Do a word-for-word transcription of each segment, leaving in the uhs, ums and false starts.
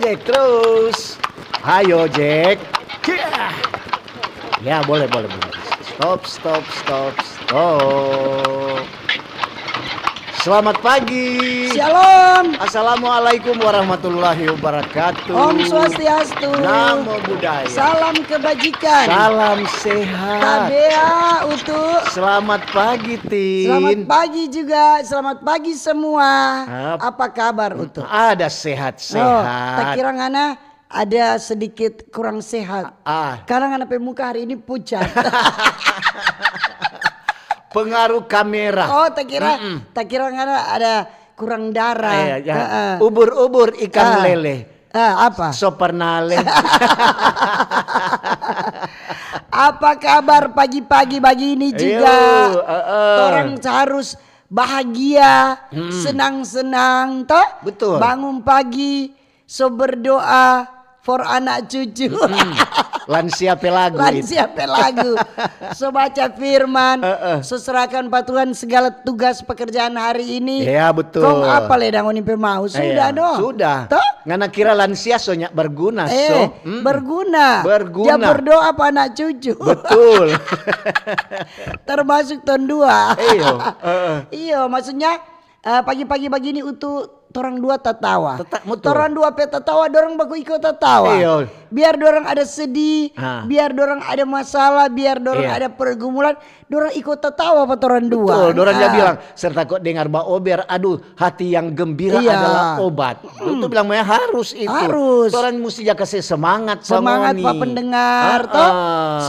Cek terus. Hayo, Jack. Cia. Ya, boleh, boleh, boleh. Stop, stop, stop, stop. Selamat pagi. Shalom. Assalamualaikum warahmatullahi wabarakatuh. Om Swastiastu. Namo Buddhaya. Salam kebajikan. Salam sehat. Tabea, Utu. Selamat pagi, Tin. Selamat pagi juga. Selamat pagi semua. Ap- Apa kabar, Utu? Ada sehat-sehat. Oh, tak kira ngana ada sedikit kurang sehat. Ah. Karena ngana pe muka hari ini pucat. Pengaruh kamera. Oh, tak kira, Mm-mm. tak kira ngana ada kurang darah. Iya, ya. Heeh. Ubur-ubur ikan Ah. lele. Ah, apa? Sopernale. Apa kabar pagi-pagi begini juga? Iyo, heeh. Orang harus bahagia, Mm-mm. senang-senang, toh? Betul. Bangun pagi, so berdoa for anak cucu. Mm-mm. Lansia pe lagu itu. Lansia pe lagu. So baca firman, Heeh. so serahkan pa Tuhan segala tugas pekerjaan hari ini. Ya, betul. Kong apa le dang ngoni pe mau? Sudah Iya, dong. sudah. Toh? Ngana kira lansia so nya berguna, Eh, so? Mm-mm. berguna. Berguna. Ja berdoa pa anak cucu. Betul. Termasuk tong dua. Iyo, heeh. Iyo, maksudnya, eh, pagi-pagi bagini Utu torang dua tatawa. Tata-, betul. Torang dua pe tatawa, dorang baku iko tatawa. Iyo. Biar dorang ada sedih, Ha. biar dorang ada masalah, biar dorang Iya. ada pergumulan, dorang iko tatawa pa torang dua. Betul, dorang ja Ah. bilang, "Serta ko dengar baober, aduh, hati yang gembira Iya. adalah obat." Utu bilang, "Memang harus itu." Harus. Torang musti ja kase semangat pa Semangat ngoni. pa pendengar, Heeh. toh.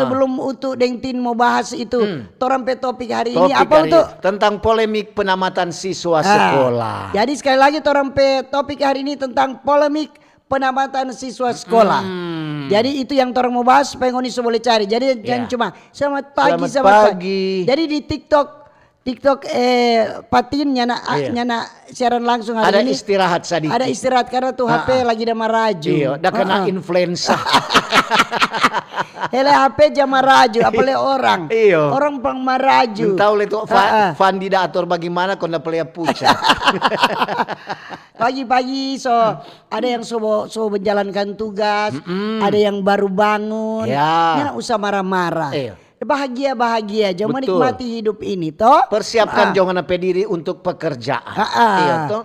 Sebelum Utu deng Tin mo bahas itu, Hmm. torang pe topik hari ini Topik apa, hari Utu? tentang polemik penamatan siswa Ah. sekolah. Jadi sekali lagi, torang pe topik hari ini tentang polemik penamatan siswa sekolah. Hmm. Jadi itu yang torang mo bahas supaya ngoni so boleh cari. Jadi jangan Ya. cuma, "Selamat pagi, Selamat selamat pagi." pagi." Jadi di TikTok, TikTok, eh, Patin nyana, ah, Iya. nyana siaran langsung hari Ada ini. istirahat sadiki. Ada istirahat karena tu Ha-ha. H P lagi da maraju. Iyo, da kena Ha-ha. influenza. Hele H P ja maraju, apalagi orang. Iyo. Orang pang maraju. Entah oleh tu Fa-, Ha-ha. Fandi da ator bagimana, kong da pelea pucat. Pagi-pagi so ada yang so, so menjalankan tugas, Mm-mm. ada yang baru bangun. Ya. Nyanda usah marah-marah. Iya. Bahagia-bahagia, jo Betul. menikmati hidup ini, to. Persiapkan Ah. jo ngana pe diri untuk pekerjaan. Ah, ah. Iya, to.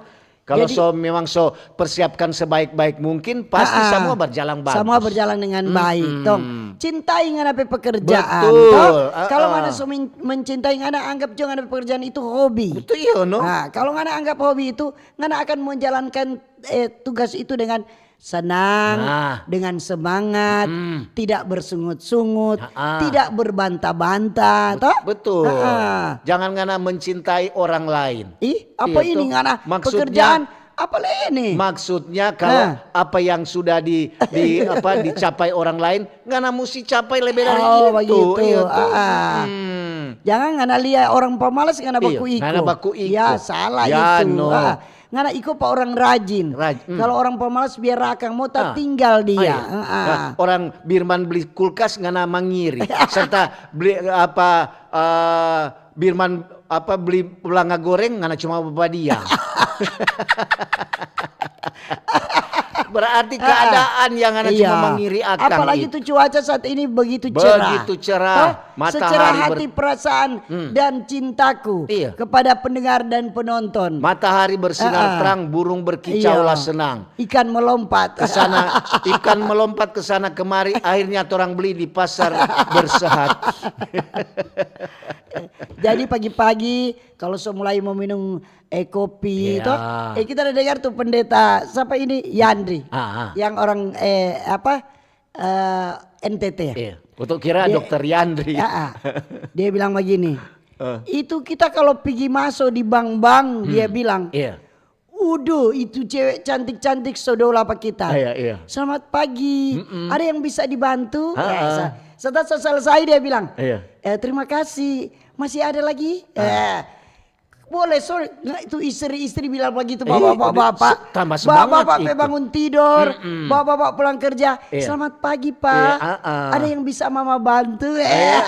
Kalau Jadi so, memang so persiapkan sebaik-baik mungkin, pasti Ah, ah. semua berjalan bagus. Semua berjalan dengan baik, Mm-mm. tong. Cintai ngana pe pekerjaan, Betul. to. Ah, Kalau ah. ngana so men-, mencintai, ngana anggap jo ngana pe pekerjaan itu hobi. Betul, iyo, no? Ah, kalau ngana anggap hobi itu, ngana akan menjalankan, eh, tugas itu dengan senang, Nah. dengan semangat, Mm. tidak bersungut-sungut, Ha-ah. tidak berbantah-bantah, Bet-, toh? betul. Ha-ah. Jangan ngana mencintai orang lain. Ih, apa Iya, ini toh. ngana Maksudnya, pekerjaan? Apa le ini? maksudnya kalau Nah. apa yang sudah di, di, apa, dicapai orang lain, ngana musti capai lebih dari Oh, itu. begitu. Iya, toh. Ah, ah. Hmm. Jangan ngana lia orang pamalas, ngana Iya, baku iko. ngana baku iko. Ya, salah Ya, itu. no. Ah, ngana iko pa orang rajin. Raj-, mm. Kalau orang pamalas biar akang, mo Ah. tatinggal dia. Ah, iya. Ah, ah. Nah, orang Birman beli kulkas, ngana mangiri. Serta beli, apa, eh, Birman, apa, beli pelanga goreng, ngana cuma babadia. Berarti Ah, ah. keadaan yang ngana Iya. cuma mangiri akang Apalagi itu. tu cuaca saat ini begitu cerah. Begitu cerah. Toh, Matahari secerah ber- hati, perasaan, Hmm. dan cintaku Iya. kepada pendengar dan penonton. Matahari bersinar Ah, ah. terang, burung berkicau Iya. lah senang. Ikan melompat. Ke sana, ikan melompat ke sana kemari, akhirnya torang beli di pasar bersehat. Jadi pagi-pagi kalau so mulai mo minum, eh, kopi, Iya. toh, eh, kita ada dengar tuh pendeta, siapa ini? Yandri. Ah, ah. Yang orang, eh, apa, eh, N T T. Iya. Untuk kira Dia Dokter Yandri. Ah, ah. Dia bilang begini, Eh. "Itu kita kalau pigi maso di bank-bank," dia Hmm. bilang, Iya. "Uduh, itu cewek cantik-cantik so dola pa kita. Iya, iya. Selamat pagi. Mm-mm. Ada yang bisa dibantu?" Ah, Eh, ah. sa-, setelah so selesai dia bilang, Iya. "Eh, terima kasih. Masih ada lagi?" Ah. Eh, boleh, sorry. Nah, itu istri-istri bilang begitu, Eh, bapak-bapak. se-, tambah semangat Bapak-bapak itu. pe bangun tidur, Mm-mm. bapak-bapak pulang kerja. Iya. "Selamat pagi, Pak. Iya, ah, ah. Ada yang bisa Mama bantu?" Eh,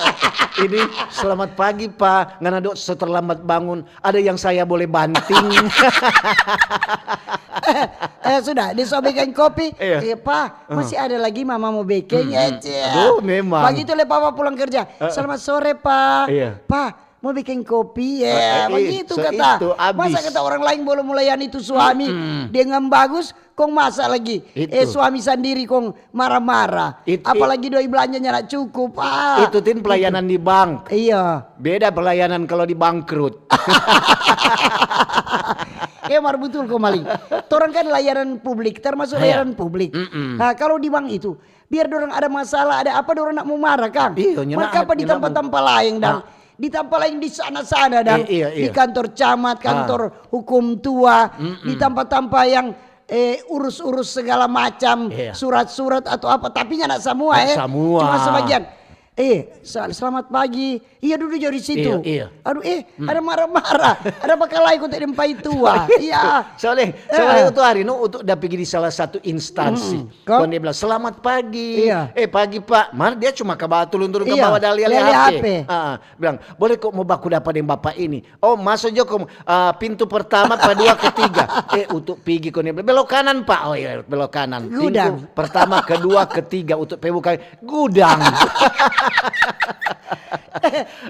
ini, "Selamat pagi, Pak. Ngana do so terlambat bangun. Ada yang saya boleh banting?" Eh, sudah, dia so bikin kopi. Iya. Eh, Pa, masih ada lagi mama mau bikin. Eh, cia. Aduh, memang. Begitu le papa pulang kerja. "Selamat sore, Pa." Iya. "Pa, mau bikin kopi ya." Eh, eh, begitu so kata. Itu abis. Masa kata orang lain boleh melayani itu suami dengan bagus, kong masa lagi, eh, suami sendiri kong marah-marah. It-, it- Apalagi doi belanjanya nak cukup. Ah, itu, Tin, pelayanan di bank. Iya. Beda pelayanan kalau di bangkrut. Ya, mar betul ko, Maling. Torang kan layanan publik, termasuk layanan publik. Nah, kalau di bank itu, biar dorang ada masalah, ada apa, dorang nak mau marah, kang. Iya, nyana. Mar kapa di tampa-tampa laeng, dang? Di tampa laeng, di sana-sana, dang. Iya, iya. Di kantor camat, kantor hukum tua, di tampa-tampa yang, eh, urus-urus segala macam, surat-surat atau apa. Tapi nyana samua, eh. Samua. Cuma sebagian. Eh, sa-, selamat pagi. Iya, dudu jo di situ. Iya, iya. Aduh, eh, ada marah-marah. Ada bakalai ko te deng pai tua. Iya. Soalnya, soalnya itu hari no untuk dia pergi di salah satu instansi. Kong dia bilang, "Selamat pagi." Iya. "Eh, pagi, Pak." Mana dia cuma kabawa tulung-tulung, kabawa da lia-lia H P. Ah, bilang, "Boleh ko mo baku dapa deng Bapak ini?" "Oh, maso jo ko, ah, pintu pertama, kedua, ketiga." "Eh, untuk pigi ko ni." "Belok kanan, Pak." "Oh iya, belok kanan." Gudang. "Pintu pertama, kedua, ketiga, untuk pe buka gudang."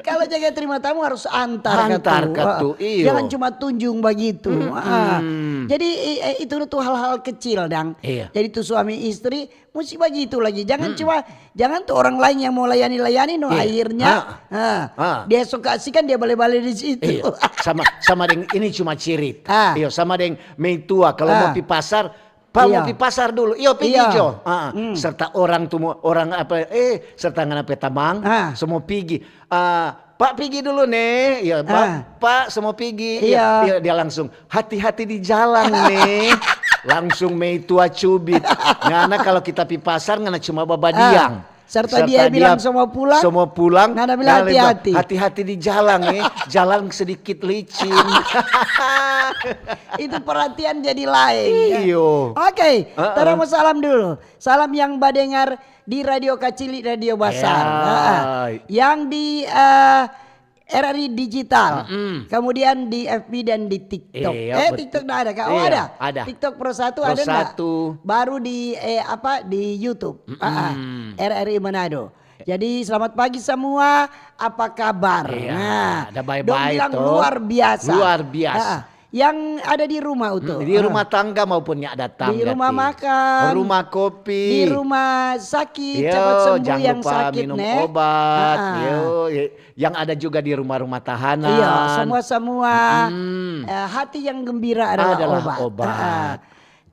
Kalau jaga terima tamu harus antar katu. Antar katu, iyo. Jangan cuma tunjung bagitu. Ah. Jadi, i-, eh, itu tuh hal-hal kecil, dang. Iya. Jadi tuh suami istri musti bagitu lagi. Jangan cuma, jangan tuh orang lain yang mau layani-layani, no, akhirnya, ah, dia so kasih kan dia bale-bale di situ. Iyo. Sama, sama deng ini cuma cirit. Ah. Iyo, sama deng meitua. Kalau mau pi pasar, "Pa, mau pi pasar dulu." "Iyo, pigi jo." Ah, serta orang tu mo-, orang apa, eh, serta ngana pe tamang, so mo pigi. Ah, "Pa, pigi dulu, ne." "Iyo, Pa, so mo pigi." Iya. Iya, dia langsung, "Hati-hati di jalang, ne." Langsung meitua cubit. Ngana kalau kita pi pasar, ngana cuma babadiang. Serta dia bilang, "So mo pulang," so mo pulang, ngana bilang, "Hati-hati. Hati-hati di jalang, eh. Jalan sedikit licin." Itu perhatian jadi laeng, ya. Iyo. Oke, torang mo salam dulu. Salam yang badengar di Radio Kacili, Radio Basar. Ya. Yang di, eh, R R I Digital. Kemudian di F B dan di TikTok. Iya, eh, betul. TikTok dah ada, Kak? Oh, iya, ada. Ada. TikTok Pro satu ada nggak? Pro satu. Baru di, eh, apa, di YouTube. Ah, ah. R R I Manado. Jadi, selamat pagi semua. Apa kabar? Iya, nah, ada baik-baik dong. Bilang luar biasa. Luar biasa. Ah, ah. Yang ada di rumah, Uto. Hmm, di rumah tangga maupun yang ada tangga, di rumah makan, rumah kopi, di rumah sakit, cepat sembuh yang sakit, minum obat. Yo, yang ada juga di rumah-rumah tahanan. Iya, semua-semua, eh, hati yang gembira adalah obat.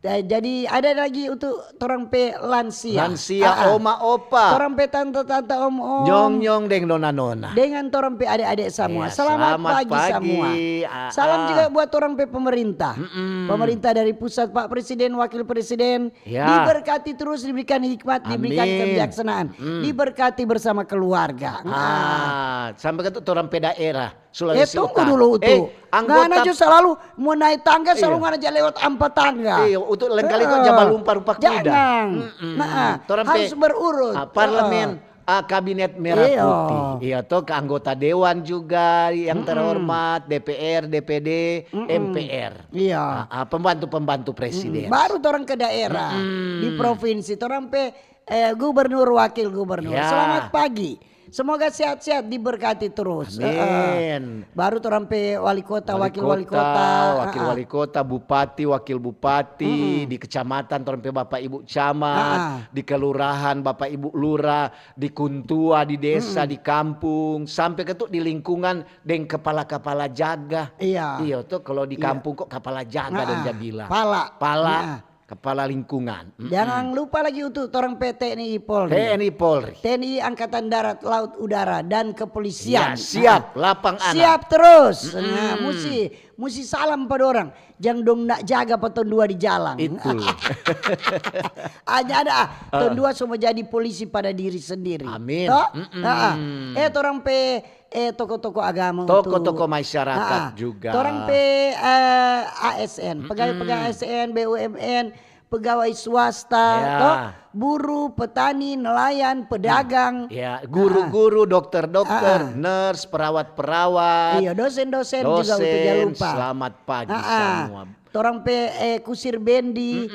Eh, jadi ada lagi untuk torang pe lansia. Lansia, oma, opa. Torang pe tanta-tanta, om-om. Nyong-nyong deng nona-nona. Dengan torang pe ade-ade samua. Ya, selamat pagi samua. Salam juga buat torang pe pemerintah. Pemerintah dari pusat, Pak Presiden, Wakil Presiden. Ya. Diberkati terus, diberikan hikmat, diberikan kebijaksanaan. Diberkati bersama keluarga. Ah, sampai ke torang pe daerah. Sulawesi Utara. Eh, tunggu dulu, Utu. Eh, anggota ngana jo salalu mo nae tangga, salalu ngana ja lewat ampa tangga. Iyo, Utu, lengkali ko ja balumpa rupa kuda. Jangan. Nah, harus berurut. Ah, parlemen, ah, kabinet merah putih. Iyo, to, ke anggota dewan juga yang terhormat, D P R, D P D, M P R. Iya. Ah, ah, pembantu-pembantu presiden. Baru torang ke daerah, di provinsi, torang pe, eh, gubernur, wakil gubernur. Ya. Selamat pagi. Semoga sehat-sehat, diberkati terus. Amin. Heeh. Baru torang pe wali kota, wakil wali kota, wakil wali kota, bupati, wakil bupati, di kecamatan, torang pe bapak ibu camat, di kelurahan, bapak ibu lurah, di kuntua, di desa, di kampung, sampe ke tu di lingkungan deng kepala-kepala jaga. Iya. Iyo, to, kalo di kampung kok kepala jaga dong ja bilang. Pala. Pala. Kepala lingkungan. Jangan lupa lagi untuk torang pe T N I Polri. T N I Polri. T N I Angkatan Darat, Laut, Udara, dan Kepolisian. Ya, siap, lapang ana. Siap terus. Nah, musti, musti salam pa dorang. Jang dong nak jaga pa tong dua di jalang. Itu. Hanya ada, ah, tong dua so mo jadi polisi pada diri sendiri. Amin. To? Eh, torang pe eh, tokoh-tokoh agama, tokoh-tokoh masyarakat juga. Torang pe, eh, A S N, pegawai-pegawai A S N, B U M N, pegawai swasta, to? buruh, petani, nelayan, pedagang. Ya, guru-guru, dokter-dokter, nurse, perawat-perawat, iya, dosen-dosen juga, dosen, jangan lupa. Selamat pagi semua. Torang pe, eh, kusir bendi,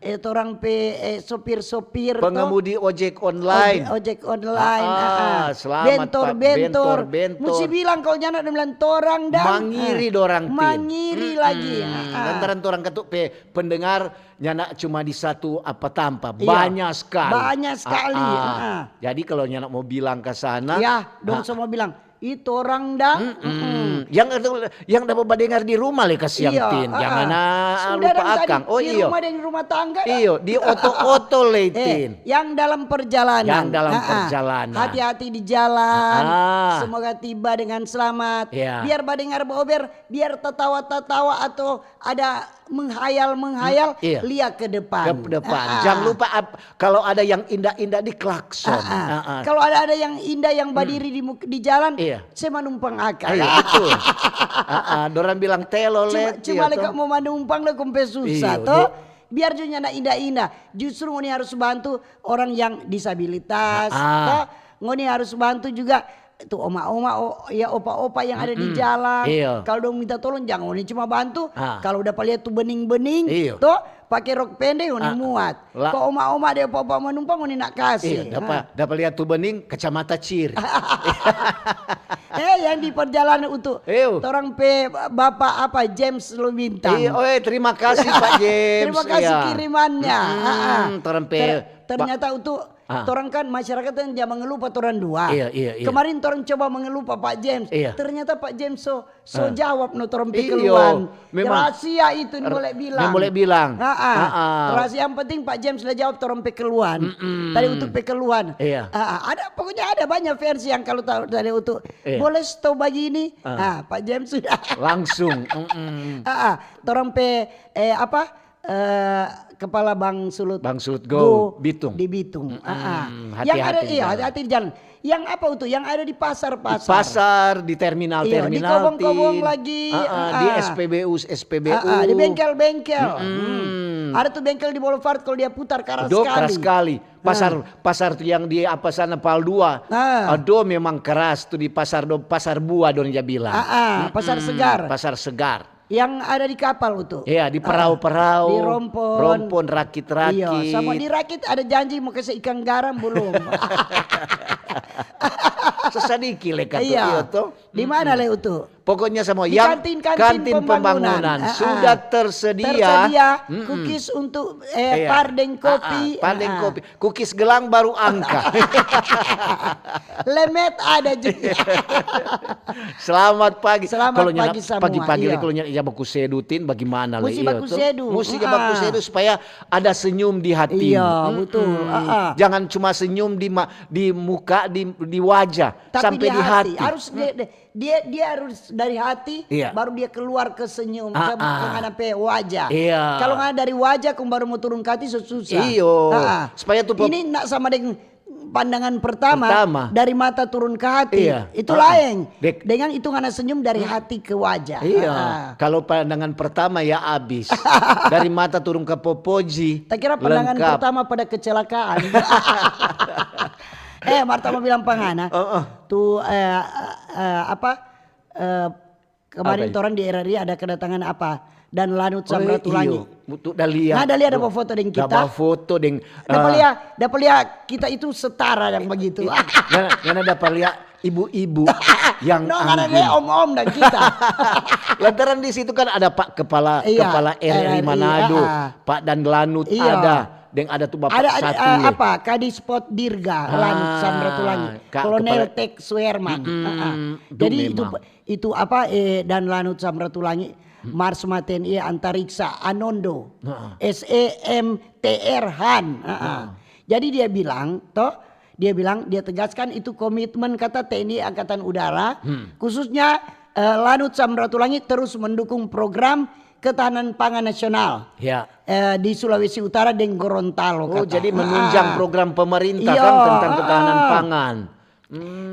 eh, torang pe, eh, sopir-sopir, to. Pengemudi ojek online. Oj-, ojek online, ah, ah. Selamat, Pak. Bentor, bentor, bentor. Musti bilang, kalau nyanda dong bilang torang dang. Mangiri dorang, Tin. Mangiri lagi, ah, ah. Lantaran torang katu pe pendengar nyanda cuma di satu apa tampa, iya, banyak sekali. Banyak sekali, ah, ah. Jadi kalau nyanda mo bilang ka sana, ya, dong semua bilang, "Ih, torang dang." Mm-mm. Yang, yang dapa badengar di rumah le kasiang, iya, Tin. Ah, jangan, ah, lupa akang. Oh, iyo. Di rumah deng rumah tangga, dang. Iyo, di oto-oto le, eh, Tin. Yang dalam perjalanan. Yang dalam perjalanan. Hati-hati di jalan. Ah. Semoga tiba dengan selamat. Ya. Biar badengar baober, biar tatawa-tatawa atau ada menghayal-menghayal, hmm, iya, lia ke depan. Ke depan. Ah, ah. Jangan lupa ap-, kalau ada yang indah-indah di klakson. Ah, ah. Ah, ah. Kalau ada, ada yang indah yang badiri di muk-, di jalan, iya, se manumpang akang. Iya, betul. Ah, ah. Dorang bilang telo, cuma, cuma leka mo manumpang le kong pe susah, to. Biar jo nyanda indah-indah. Justru ngoni harus bantu orang yang disabilitas, to. Ngoni harus bantu juga tu oma-oma, o-, ya opa-opa yang ada di jalan. Iya. Kalau dong minta tolong, jangan ngoni cuma bantu. Ah. Kalau dapa lia tu bening-bening, to, pake rok pende, ngoni muat. Ko oma-oma deng opa-opa manumpang, ngoni nak kase. Iya, dapa, dapa lia tu bening, kacamata ciri. Eh, yang di perjalanan untuk torang pe bapa apa, James Lubintang. Iya, oh, eh, terima kasih, Pak James. Terima kasih kirimannya. Ah, ah. Torang pe ter-, ternyata untuk Ah. Torang kan masyarakat kan ja mengeluh pa torang dua. Iya, iya, iya. Kemarin torang coba mengeluh pa Pak James. Iya. Ternyata Pak James so, so jawab no torang pe keluhan. Memang rahasia itu, boleh bilang. Boleh bilang. Ah, ah. Rahasia yang penting Pak James la jawab torang pe keluhan. Mm-mm. Tadi untuk pe keluhan. Iya. Ah, ah. Ada, pokoknya ada banyak versi yang kalau tahu tadi untuk boleh stop bagini. Ah, Pak James sudah. Langsung. Mm-mm. Ah, ah. Torang pe, eh, apa? Eh, kepala Bank Sulut, Bank Sulut Go, Go Bitung. Di Bitung. Mm-mm. Ah, ah. Yang ada, hati-hati di jalan. Iya, hati-hati di jalan. Yang apa itu? Yang ada di pasar-pasar. Di pasar, di terminal-terminal, iya, di kobong-kobong lagi. Ah, ah, di S P B U, S P B U. Ah, ah, di bengkel-bengkel. Mm-mm. Hmm. Ada tuh bengkel di Boulevard, kalau dia putar, keras sekali. Aduh, keras sekali. Pasar, pasar tuh yang di apa sana, Pal dua. Ah. Aduh, memang keras tuh di pasar do-, pasar buah dong ja bilang. Ah, ah, pasar segar. Pasar segar. Yang ada di kapal itu. Iya, di perau-perau. Ah, di rompon. Rompon, rakit-rakit. Iya, sama di rakit ada janji mo kase ikang garam, belum? Sesadiki le katu, iya, iya to? Di mana le itu? Pokoknya semua yang kantin, kantin pembangunan. Ah, ah. Sudah tersedia. Tersedia kukis untuk, eh, par deng kopi. Ah, ah, par deng kopi. Kukis gelang baru angka. Lemet ada juga. Selamat pagi. Selamat pagi semua. Pagi-pagi le, kalau nyanda ja baku sedu, Tin, bagaimana le? Musti baku sedu. Musti ja baku sedu supaya ada senyum di hati. Iya, betul. Ah, ah. Jangan cuma senyum di ma-, di muka, di, di wajah, tapi sampai di hati. Harus de-, de-, Dia, dia harus dari hati, baru dia keluar ke senyum, ke, ke ngana pe wajah. Iya. Kalau ngana dari wajah, kong baru mo turun ke hati, so susah. Iyo. Supaya tu pe- Ini nda sama deng pandangan pertama, dari mata turun ke hati. Iya. Itu laeng. Deng itu ngana senyum dari hati ke wajah. Iya. Kalau pandangan pertama ya abis. Dari mata turun ke popoji. Ta kira pandangan pertama pada kecelakaan. Eh, Marta mo bilang pa ngana. Tu, eh, eh, apa, eh, kemarin torang di R R I ada kedatangan apa, Dang Lanut Samratulangi. Oh, iyo. Mutu da lia. Nah, da lia ada bafoto deng kita. Da bafoto deng, dapa lia, dapa lia kita itu setara yang begitu. Ngana, ngana dapa lia ibu-ibu yang anggun. No, ngana lia om-om deng kita. Lantaran di situ kan ada Pak Kepala, Kepala R R I Manado, Pak Dang Lanut ada. Deng ada tu Bapak Satli. Ada, ada, eh, apa, Kadis Pot Dirga, Lanut Samratulangi. Kolonel Tek Suherman. Jadi itu, itu apa, eh, Dang Lanut Samratulangi, Marsma T N I Antariksa Anondo, S E M T R Han. Jadi dia bilang, toh, dia bilang, dia tegaskan itu komitmen kata T N I Angkatan Udara, khususnya, eh, Lanut Samratulangi terus mendukung program ketahanan pangan nasional, eh, di Sulawesi Utara deng Gorontalo, kata. Oh, jadi menunjang program pemerintah kan tentang ketahanan pangan.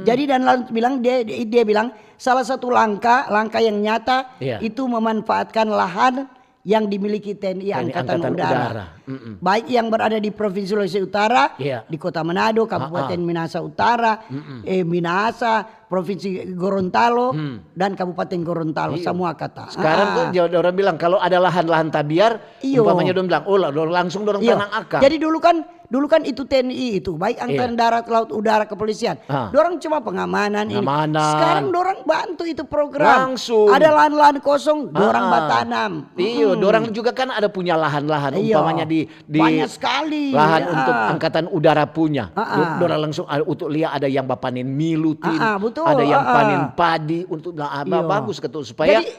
Jadi Dang Lanut bilang, dia, dia bilang, salah satu langkah, langkah yang nyata itu memanfaatkan lahan yang dimiliki T N I Angkatan Udara. Baik yang berada di Provinsi Sulawesi Utara, di Kota Manado, Kabupaten Minahasa Utara, eh, Minahasa, Provinsi Gorontalo, dan Kabupaten Gorontalo, samua kata. Sekarang tuh orang bilang, kalau ada lahan-lahan tabiar, umpamanya dong bilang, "Oh, langsung dorang tanang akang." Jadi dulu kan, dulu kan itu T N I itu, baik Angkatan Darat, Laut, Udara, Kepolisian. Dorang cuma pengamanan ini. Sekarang dorang bantu itu program. Langsung. Ada lahan-lahan kosong, dorang batanam. Iyo, dorang juga kan ada punya lahan-lahan, umpamanya di, di banyak sekali lahan untuk Angkatan Udara punya. Dorang langsung, ah, untuk lia ada yang bapanen milu, Tin. Ada yang panen padi untuk, nah, bagus kata supaya. Jadi,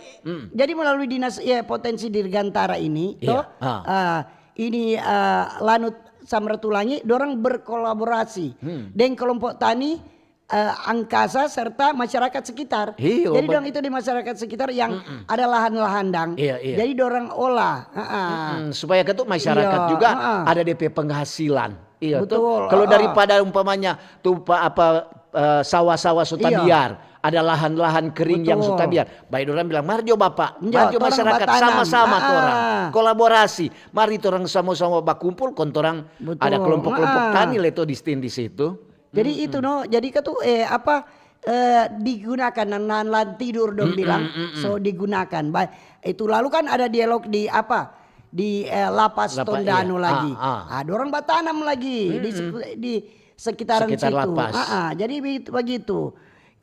jadi melalui dinas, ya, potensi Dirgantara ini, toh, ah, ini, eh, Lanut Samratulangi, dorang berkolaborasi deng kelompok tani, eh, Angkasa serta masyarakat sekitar. Iyo, jadi dong itu di masyarakat sekitar yang ada lahan-lahan dang. Iya, iya. Jadi dorang olah. Heeh. Mm-mm, supaya ketu masyarakat juga ada D P penghasilan. Iya, betul, kalau daripada umpamanya tu apa, eh, sawah-sawah so tabiar, ada lahan-lahan kering yang so tabiar. Baik, orang bilang, "Mari jo Bapak, mari jo masyarakat, sama-sama torang kolaborasi. Mari torang sama-sama bakumpul, kong torang ada kelompok-kelompok tani leto di stin di situ." Jadi itu no, jadi ketu, eh, apa, eh, digunakan, nan, nan, nan tidur dong bilang, so digunakan. Ba-, itu lalu kan ada dialog di apa, di, eh, lapas Tondano lagi. Ah, dorang batanam lagi di seku-, di sekitaran situ. Ah, ah, jadi begitu, begitu.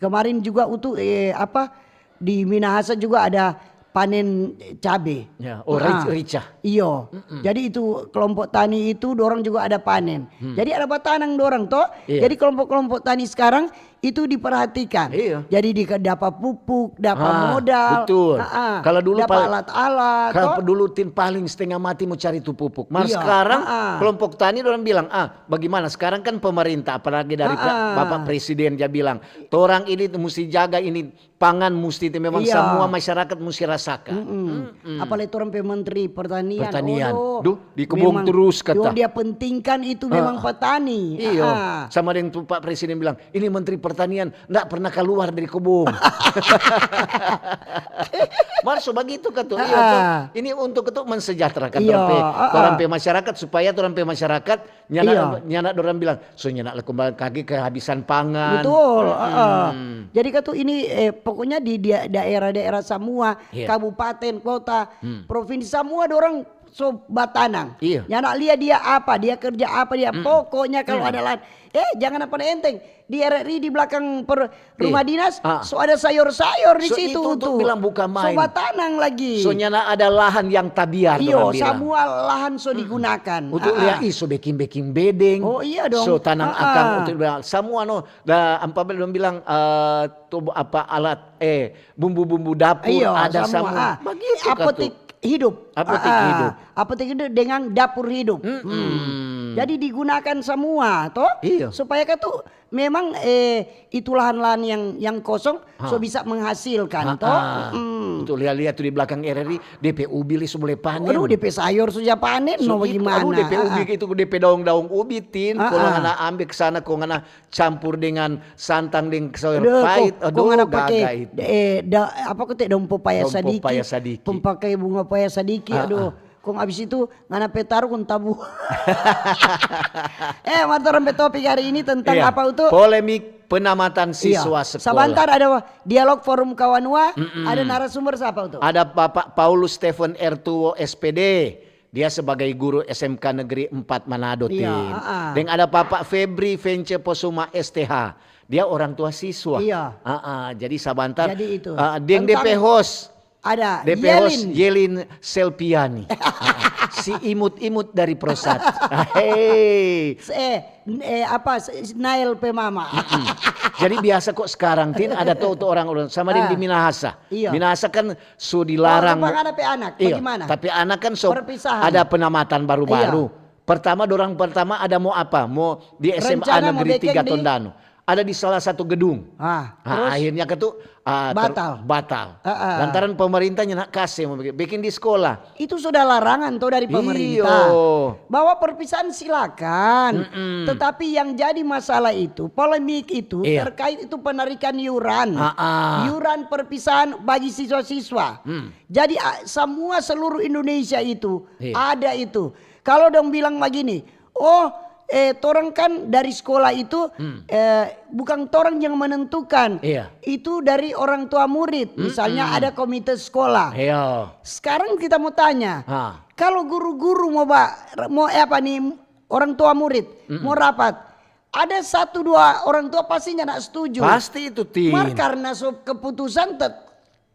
Kemarin juga utu, eh, apa, di Minahasa juga ada panen cabe. Ya, oh, rica. Iyo. Jadi itu kelompok tani itu dorang juga ada panen. Jadi ada batanang dorang toh. Iya. Jadi kelompok-kelompok tani sekarang itu diperhatikan. Iya. Jadi di, dapa pupuk, dapa modal. Betul. Kalau dulu dapa alat-alat. Kalau dulu, Tin, paling setengah mati mau cari tu pupuk. Mar sekarang kelompok tani dorang bilang, "Ah, bagaimana? Sekarang kan pemerintah, apalagi dari Bapak Presiden, dia bilang, torang ini musti jaga ini pangan musti itu memang samua masyarakat musti rasakan." Apalagi torang pe menteri pertanian. Pertanian. Duh, di kebun terus kata. Yang dia pentingkan itu memang petani. Iyo. Sama deng tu Pak Presiden bilang, "Ini menteri pertanian ndak pernah keluar dari kebun." Mar so bagitu kata. Iyo, toh. Ini untuk itu mensejahterakan torang pe masyarakat supaya torang pe masyarakat Nyanda, nyanda dorang bilang, "So nyanda le kembali kage kehabisan pangan." Betul, heeh. Jadi katu ini, eh, pokoknya di dia-, daerah-daerah samua, kabupaten, kota, provinsi, samua dorang so batanang. Iya. Nyanda lia dia apa, dia kerja apa, dia pokoknya kalau ada lahan, eh, jangan apa enteng. Di R R I di belakang per-, rumah dinas, so ada sayor-sayor di situ tu. Bilang buka main. So batanang lagi. So nyanda ada lahan yang tabiar, iyo, dorang bilang. Samua lahan so digunakan. Untuk lia, ih, so beking-beking bedeng. Oh, iya dong. So tanang akang untuk bilang, samua no, da, ampa dong bilang, eh, tu apa alat, eh, bumbu-bumbu dapur ada samua. Bagitu katu. Apotik hidup. Apotik hidup. Apotik hidup dengan dapur hidup. Jadi digunakan samua, toh? Iya. Supaya katu memang, eh, itu lahan-lahan yang, yang kosong so bisa menghasilkan, toh? Untuk lia-lia tu di belakang R R I, depe ubi le so mulai panen. Aduh, depe sayor so ja panen, no bagimana? Aduh, depe ubi itu, depe daong-daong ubi, Tin, kong ngana ambe ke sana, kong ngana campur dengan santang deng sayor pait. Aduh, gaga itu. Eh, da-, apa kote, daong pepaya sadiki. Pepaya sadiki. Pake bunga pepaya sadiki, aduh. Kong abis itu ngana pe taru kong tabu. Eh, mar torang pe topik hari ini tentang apa itu? Polemik penamatan siswa sekolah. Sabantar ada dialog forum kawanua, ada narasumber sapa itu? Ada Bapak Paulus Stephen Ertuo, S P D. Dia sebagai guru S M K Negeri empat Manado, Tin. Deng ada Bapak Febri Vence Posuma, S T H. Dia orang tua siswa. Iya. Jadi sabantar. Jadi itu. Deng depe host. Ada Yelin Selpiani. Si imut-imut dari Prosat. Hei. Eh, eh, apa, Nael pe mama. Jadi biasa kok sekarang, Tin, ada tu, tu orang-orang sama deng di Minahasa. Iya. Minahasa kan so dilarang. Tapi anak, bagaimana? Tapi anak kan so ada penamatan baru-baru. Pertama, dorang pertama ada mo apa? Mo di S M A Negeri tiga Tondano. ada di salah satu gedung. Ah, Ah, terus akhirnya ketu ah, ter- Batal. batal. Ah, ah. Lantaran pemerintahnya nak kasih mau bikin, bikin di sekolah. Itu sudah larangan tuh dari pemerintah. Iyo. Bahwa perpisahan silakan. Mm-mm. Tetapi yang jadi masalah itu, polemik itu Iya. terkait itu penarikan yuran. Ah, ah. Yuran perpisahan bagi siswa-siswa. Hmm. Jadi ah, semua seluruh Indonesia itu Iya. ada itu. Kalau dong bilang begini, oh eh torang kan dari sekolah itu Hmm. eh, bukan torang yang menentukan. Iya. Itu dari orang tua murid. Misalnya ada komite sekolah. Iya. Sekarang kita mau tanya, Ah. kalau guru-guru mau ba, mau eh, apa nih orang tua murid mau rapat, ada satu dua orang tua pasti nyanda setuju. Pasti itu, Tin. Mar karena so keputusan tet,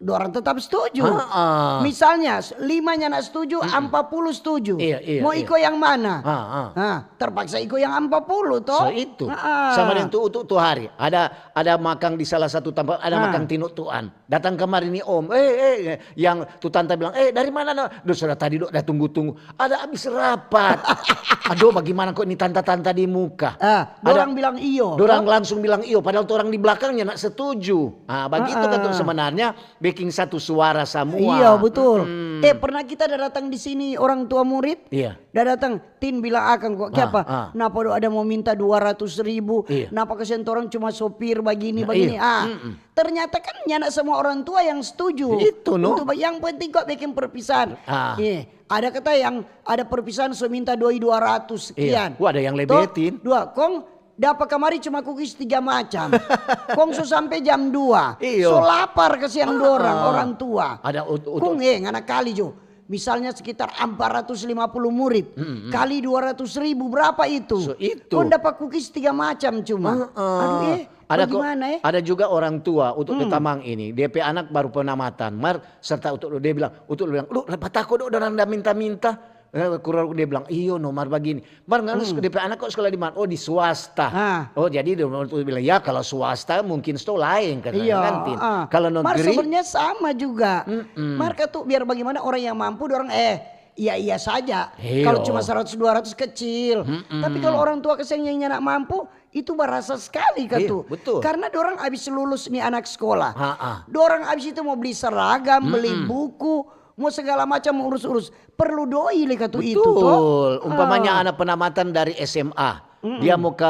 orang tetap setuju. Ah, ah. Misalnya s- lima nyanda setuju, empat puluh setuju. Iya, iya, Mau iya. iko yang mana? Ah, ah. Nah, terpaksa iko yang empat puluh toh. So itu. Ah, ah. Sama dengan tu utu tu hari. Ada ada makang di salah satu tampa, ada Ah. makang tinu tuan. Datang kemari ni om. Eh eh eh. Yang tu tanta bilang, "Eh dari mana no?" Duh sudah tadi dok dah tunggu-tunggu. Ada abis rapat. Aduh bagaimana kok ini tanta-tanta di muka. Ah, Ada- dorang bilang iyo. Dorang langsung bilang iyo, padahal tu orang di belakangnya nak setuju. Ah, begitu kan tu sebenarnya bikin satu suara semua. Iya betul. Eh pernah kita ada datang di sini orang tua murid? Iya. Dah datang, Tin bilang akang kok, kiapa? Ah. Napa do ada mau minta dua ratus ribu? Iya. Napa kasihan torang cuma sopir begini, Nah, begini? Iya. Ah, Mm-mm. ternyata kan nyanda semua orang tua yang setuju. Itu, no. Untuk yang penting kok bikin perpisahan. Ah. Iya. Ada kata yang ada perpisahan so minta doi dua ratus Iya. sekian. Wah, ada yang Toh, lebetin. Dua, kong dapa kamari cuma kukis tiga macam. Kong so sampe jam dua. Iyo. So lapar kasiang dorang, Ah. orang tua. Ada ut- ut- Kong eh ngana kali jo. Misalnya sekitar empat ratus lima puluh murid kali dua ratus ribu berapa itu? So, itu. Kong dapa kukis tiga macam cuma. Heeh. Aduh eh, Ada ko- bagaimana eh? Ada juga orang tua untuk tamang ini, dia pe anak baru penamatan, mar serta untuk dia bilang, untuk dia bilang, lu patako dok dorang da minta-minta. Eh, kurang dia bilang iyo no mar bagini. Mar ngana dia pe anak kok sekolah di mana? Oh di swasta. Ah. Oh jadi dia waktu bilang ya kalau swasta mungkin sto lain kan Iya, kan, Tin. Ah. Kalau Mar negeri sebenarnya sama juga. Mar katu biar bagaimana orang yang mampu dorang eh iya iya saja. Iyo. Kalau cuma seratus dua ratus kecil. Tapi kalau orang tua kasiang yang nyanda mampu itu barasa sekali katu. Iya, betul. Karena dorang abis lulus nih anak sekolah. Ha-ah. Dorang abis itu mau beli seragam, beli buku, mau segala macam urus-urus. Perlu doi le katu itu Betul. toh. Umpamanya Ah. anak penamatan dari S M A, dia mau ke,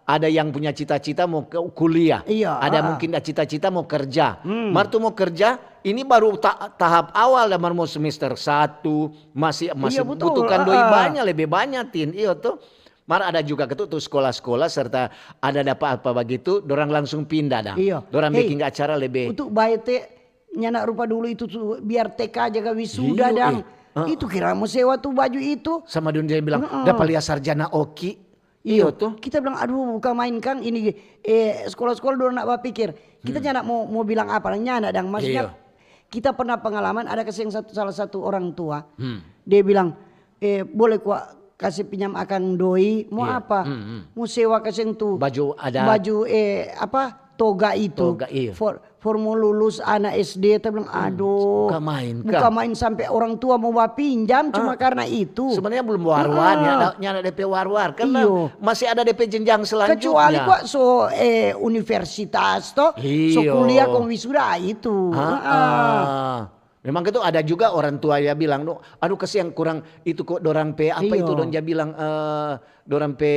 ada yang punya cita-cita mau ke kuliah, Iya, ada ah. Mungkin ada cita-cita mau kerja. Mar tu mau kerja, ini baru ta- tahap awal dan mar mau semester satu, masih masih Iya, betul, butuhkan doi ah. Banyak, lebih banyak, Tin. Iyo tuh. Mar ada juga ketu tuh sekolah-sekolah serta ada dapat apa begitu, dorang langsung pindah dah. Iyo. Dorang Hei, bikin acara lebih. Untuk bae te nyanda rupa dulu itu tuh biar T K jaga wisuda Iyo, dang. eh. Ah. Itu kira mau sewa tuh baju itu. Sama dong dia bilang, dapat lihat sarjana oki. Iyo tuh. Kita bilang aduh bukan main kang ini eh sekolah-sekolah dulu nak bapikir. Kita nyanda mau mau bilang apa nyanda dang maksudnya. Iyo. Kita pernah pengalaman ada kasiang satu salah satu orang tua. Dia bilang eh boleh kua kasih pinjam akang doi mau Iya. Apa? Mau sewa kasiang tuh Baju adat. Baju eh apa toga itu. Toga, iya. For, for mau lulus anak S D, kita bilang aduh. Bukan main, Bukan Kang. Main sampai orang tua mau bapinjam cuma karena itu. Sebenarnya belum waruan ya, Ah. ada- nyanda D P waruan karena Iyo. Masih ada D P jenjang selanjutnya. Kecuali kok so eh universitas toh, so Iyo. Kuliah kong wisuda itu. Ah, Heeh. ah. Memang itu ada juga orang tua ya bilang, "Duh, aduh kasihan kurang itu kok dorang pe apa Iyo. Itu dong dia bilang eh dorang pe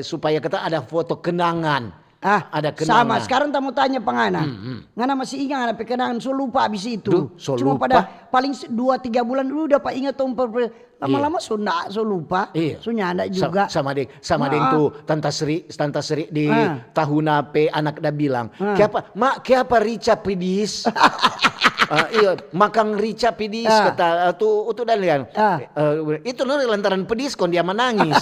supaya kita ada foto kenangan." Ah, Ada sama. kenangan. Sekarang kita mau tanya pengana. Ngana masih ingat ada pe kenangan? So lupa abis itu. Duh, so Cuma lupa. Pada paling se- dua tiga bulan dulu dapat ingat tong per- per- lama-lama so ndak, so lupa. Iya. So nyanda Sa- juga. Sama deng, sama deng Ah. tu Tanta Sri, Tanta Sri di Ah. tahuna pe anak da bilang, Ah. "Kiapa, Mak, kiapa rica pidis?" Ah, iyo, makang rica pidis Ah. kata eh, tu, tu dan lian. Ah. Eh, itu no lantaran pedis kong dia menangis.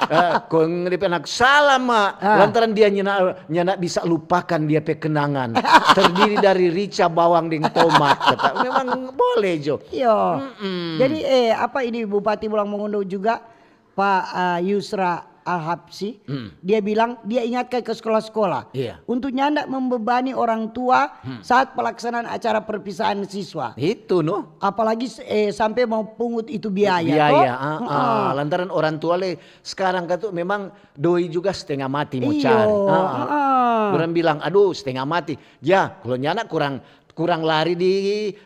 Eh, kong dia pe anak salah, Mak. Ah. Lantaran dia nyanda nyanda bisa lupakan dia pe kenangan. Terdiri dari rica, bawang deng tomat kata. Memang boleh jo. Iyo. Jadi eh apa ini Bupati Bolang Mongondo juga Pak eh, Yusra Al-Habsyi, dia bilang dia ingatkan ke sekolah-sekolah Iya. untuk nyanda membebani orang tua saat pelaksanaan acara perpisahan siswa. Itu no. Apalagi eh, sampai mau pungut itu biaya. Biaya, Toh? ah, Heeh. ah. Lantaran orang tua le sekarang katu memang doi juga setengah mati mau Iyo, cari. Ah, ah. heeh. Orang bilang, "Aduh, setengah mati." Ya, kalau nyanda kurang, kurang lari di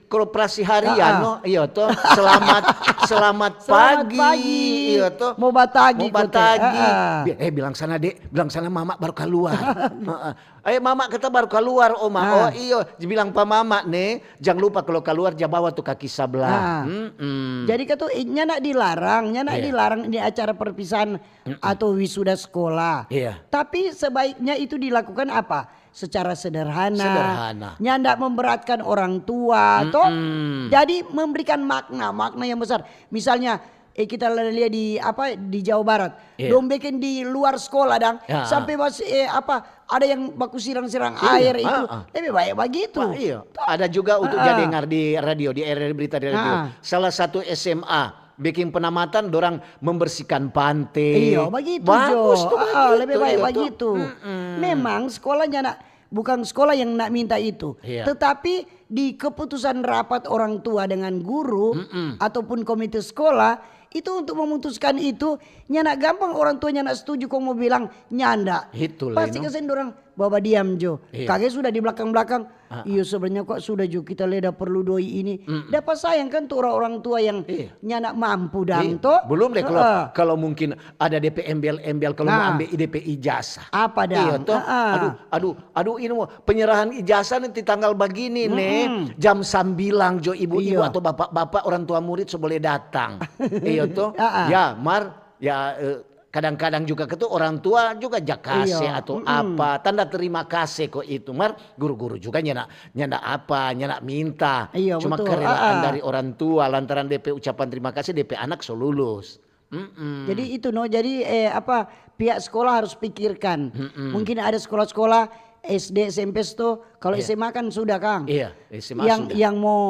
koperasi harian, no? Iyo to, selamat, selamat pagi. Iyo to. Mau batagi. Mau batagi. Eh, bilang sana, Dek, bilang sana, Mama baru keluar. Heeh. "Eh, Mama, kita baru keluar, Oma." "Oh, iyo." Bilang pa Mama, "Ne, jang lupa kalau keluar, ja bawa tu kaki sablah." Jadi katu, eh, nyanda dilarang, nyanda dilarang di acara perpisahan atau wisuda sekolah. Iya. Tapi sebaiknya itu dilakukan apa? Secara sederhana. Sederhana. Nyanda memberatkan orang tua, toh. Jadi memberikan makna, makna yang besar. Misalnya, eh, kita lihat di apa, di Jawa Barat. Iya. Dong bikin di luar sekolah, dang. Ya. Sampai masih, eh, apa, ada yang baku sirang-sirang air itu. Lebih baik bagitu. Wah, iya. Ada juga untuk ja dengar di radio, di R R I berita di radio. Salah satu S M A bikin penamatan, dorang membersihkan pantai. Iyo, bagitu, Jo. Bagus tuh, bagitu, lebih baik bagitu. Memang sekolahnya nak, bukan sekolah yang nak minta itu. Iya. Tetapi di keputusan rapat orang tua dengan guru ataupun komite sekolah, itu untuk memutuskan itu, nyanda gampang orang tuanya nak setuju kong mo bilang nyanda. Pasti kasihan dorang, "Baba diam jo." Iya. Kage sudah di belakang-belakang, "Iyo, sebenarnya kok sudah jo, kita leda perlu doi ini." Dapa sayang kan tu orang-orang tua yang nyanda mampu dang to. Belum deh kalau, kalau mungkin ada depe embel-embel, kalau mo ambe depe ijazah. Apa dang? Iyo to. Aduh, aduh, aduh, ini mo penyerahan ijazah nanti tanggal bagini ne, jam sambilang jo, ibu-ibu atau bapak-bapak, orang tua murid so boleh datang. Iyo to. Ya, mar, ya, eh, kadang-kadang juga ketu orang tua juga ja kase atau apa, tanda terima kasih kok itu. Mar, guru-guru juga nyanda, nyanda apa, nyanda minta. Iyo, cuma betul. Kerelaan dari orang tua, lantaran depe ucapan terima kasih, depe anak so lulus. Jadi itu no, jadi, eh, apa, pihak sekolah harus pikirkan. Mungkin ada sekolah-sekolah S D, S M P sto, kalau S M A kan sudah, Kang. Iya, S M A yang, sudah. Yang mau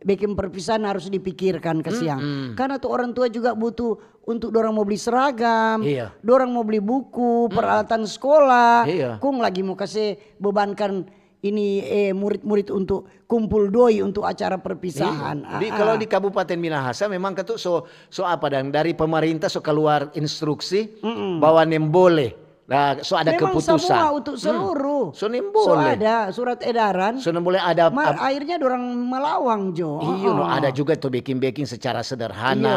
bikin perpisahan harus dipikirkan, kasihan. Karena tu orang tua juga butuh untuk dorang mau beli seragam, dorang mau beli buku, peralatan sekolah, kong lagi mau kase bebankan ini, eh, murid-murid untuk kumpul doi untuk acara perpisahan. Iya. Di, kalau di Kabupaten Minahasa memang ketu so, so apa, dan dari pemerintah so keluar instruksi bahwa nem boleh. Nah, so ada keputusan. Memang samua untuk seluruh. So nem boleh. So ada surat edaran. So nem boleh ada. Mar, akhirnya dorang melawang jo. Iyo, no, ada juga tu beking-beking secara sederhana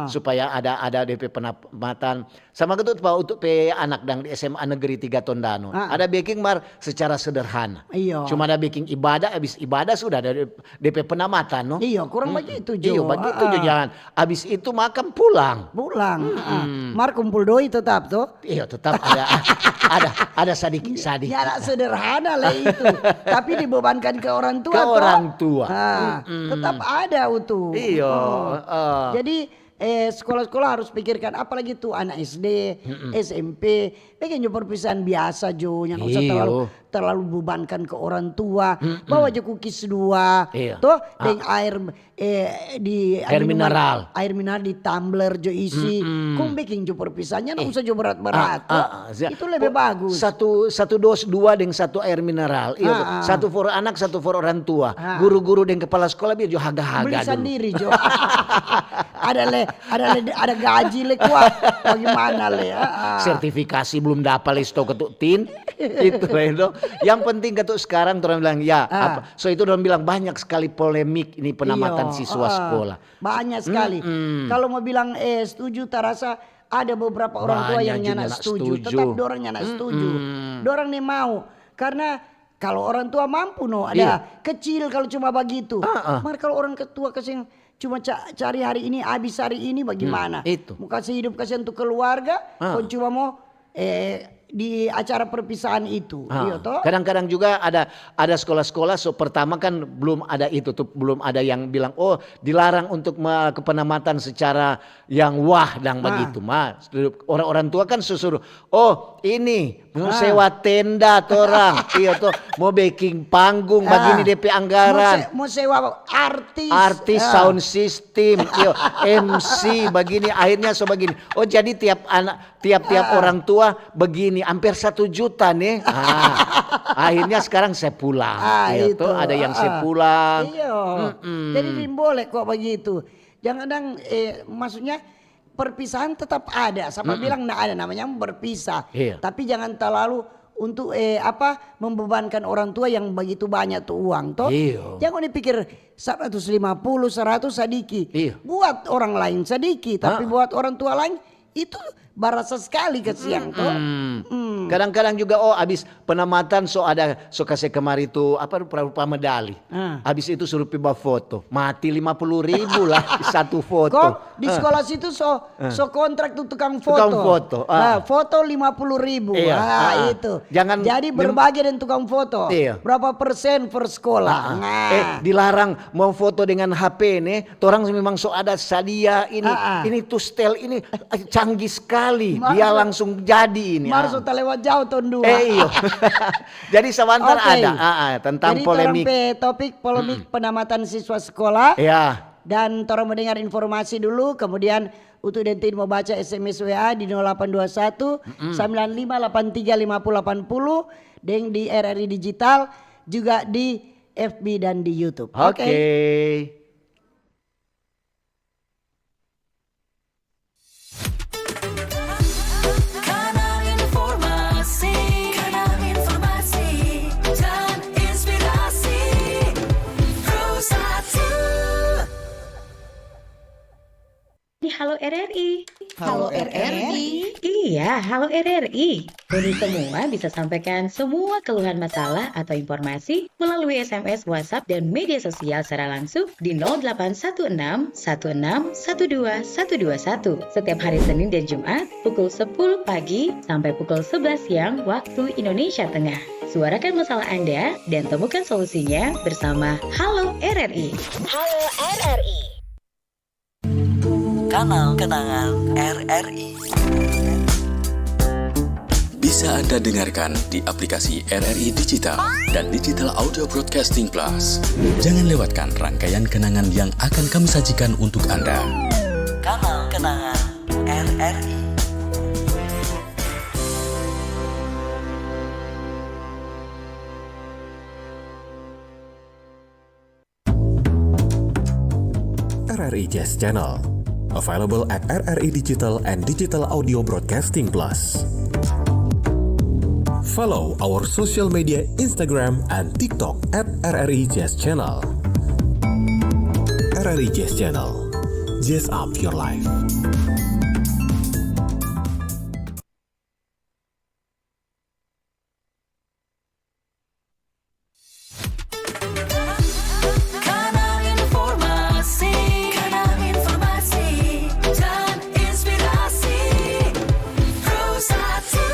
supaya ada, ada depe penamatan. Sama ketu pa untuk pe anak dang di S M A Negeri Tiga Tondano. Ada beking mar secara sederhana. Iyo. Cuma ada beking ibadah, abis ibadah sudah ada depe penamatan, no? Iyo, kurang bagitu jo. Iyo, bagitu jo, jangan. Abis itu makan, pulang. Pulang. Mar kumpul doi tetap to. Iyo, tetap ada, ada, ada sadiki-sadiki. Ya, sederhana le itu. Tapi dibebankan ke orang tua to. Ke orang tua. Tetap ada utu. Iyo. Jadi, eh, sekolah-sekolah harus pikirkan, apalagi tu anak S D, S M P, bikin jo perpisahan biasa jo, nyanda usah terlalu, terlalu bebankan ke orang tua. Bawa jo kukis dua, toh, deng air, eh, di air minuman, mineral, air mineral di tumbler jo isi. Kong bikin jo perpisahannya, nyanda usah jo berat-berat, toh. Itu lebih bagus. Satu, satu dos dua deng satu air mineral. Iyo, satu for anak, satu for orang tua. Guru-guru deng kepala sekolah biar jo haga-haga dulu. Beli sandiri jo. Ada le, ada le, ada gaji le, kuat. Bagaimana le? Sertifikasi belum dapat le, stok ketuk tin. Itu le, no. Yang penting ketuk sekarang orang bilang, ya, apa, so itu orang bilang banyak sekali polemik ini penamatan siswa sekolah. Banyak sekali. Kalau mau bilang, eh, setuju, tarasa ada beberapa orang tua yang nyanda setuju. Tetap dorang nyanda setuju. Dorang ni mau. Karena kalau orang tua mampu, no, ada kecil kalau cuma bagitu. Mar kalau orang tua kasih cuma ca-, cari hari ini, habis hari ini, bagaimana? Itu. Mau kasih hidup, kasihan tu keluarga, kong cuma mau, eh, di acara perpisahan itu, iyo to? Kadang-kadang juga ada, ada sekolah-sekolah, so pertama kan belum ada itu tuh, belum ada yang bilang, "Oh, dilarang untuk me-, kepenamatan secara yang wah dang bagitu." Mah, orang-orang tua kan susuruh, "Oh, ini mau sewa tenda torang, iyo to, mau beking panggung, bagini depe anggaran. Mau se-, mau sewa artis." Artis, sound system, iyo, M C, bagini, akhirnya so bagini. Oh, jadi tiap anak, tiap-tiap orang tua begini, hampir satu juta nih. Akhirnya sekarang saya pulang. Iyo to, ada yang saya pulang. Iyo. Jadi, boleh kok begitu. Jangan dang, eh, maksudnya perpisahan tetap ada. Sapa bilang nda ada, namanya berpisah. Iya. Tapi jangan terlalu untuk, eh, apa, membebankan orang tua yang begitu banyak tu uang, to. Iyo. Jangan dipikir seratus lima puluh, seratus sadiki. Iyo. Buat orang lain sadiki, tapi buat orang tua lain itu barasa sekali kasiang, to. Mm-mm. Kadang-kadang juga, oh, abis penamatan so ada, so kase kemari tu, apa, rupa-rupa medali. Ah. Abis itu suruh pi bafoto. Mati lima puluh ribu lah satu foto. Kong di sekolah situ so, so kontrak tu tukang foto. Tukang foto, ah. Nah, foto lima puluh ribu. Iya, ah, ah. Itu. Jangan. Jadi berbagi dengan tukang foto. Iya. Berapa persen per sekolah? Ah, ah. Nah. Eh, dilarang mau foto dengan H P nih. Torang memang so ada sadia ini, ah, ah, ini tu setel ini, eh, canggih sekali. Mar-, dia langsung jadi ini, mar ah. So talewat jauh tong dua. Eh, iyo. Jadi sabantar. Oke. Ada, ah, ah, tentang. Jadi, polemik. Torang pe topik polemik penamatan siswa sekolah. Ya. Dan torang mo dengar informasi dulu, kemudian untuk dentin mo baca S M S W A di nol delapan dua satu, sembilan lima delapan tiga, lima puluh delapan puluh, deng di R R I Digital, juga di F B dan di YouTube. Oke. Oke. Kanal informasi, kanal informasi, dan inspirasi. Pro satu. Di Halo R R I. Halo R R I. Iya, Halo R R I. Ngoni semua bisa sampaikan semua keluhan, masalah atau informasi melalui S M S, WhatsApp, dan media sosial secara langsung di nol delapan satu enam satu enam satu dua satu dua satu setiap hari Senin dan Jumat pukul sepuluh pagi sampai pukul sebelas siang waktu Indonesia Tengah. Suarakan masalah Anda dan temukan solusinya bersama Halo R R I. Halo R R I. Kanal kenangan R R I. Bisa Anda dengarkan di aplikasi R R I Digital dan Digital Audio Broadcasting Plus. Jangan lewatkan rangkaian kenangan yang akan kami sajikan untuk Anda. Kanal kenangan R R I. R R I Jazz Channel. Available at R R I Digital and Digital Audio Broadcasting Plus. Follow our social media Instagram and TikTok at R R I Jazz Channel. R R I Jazz Channel. Jazz up your life. Kanal informasi, kanal informasi dan inspirasi. Pro satu.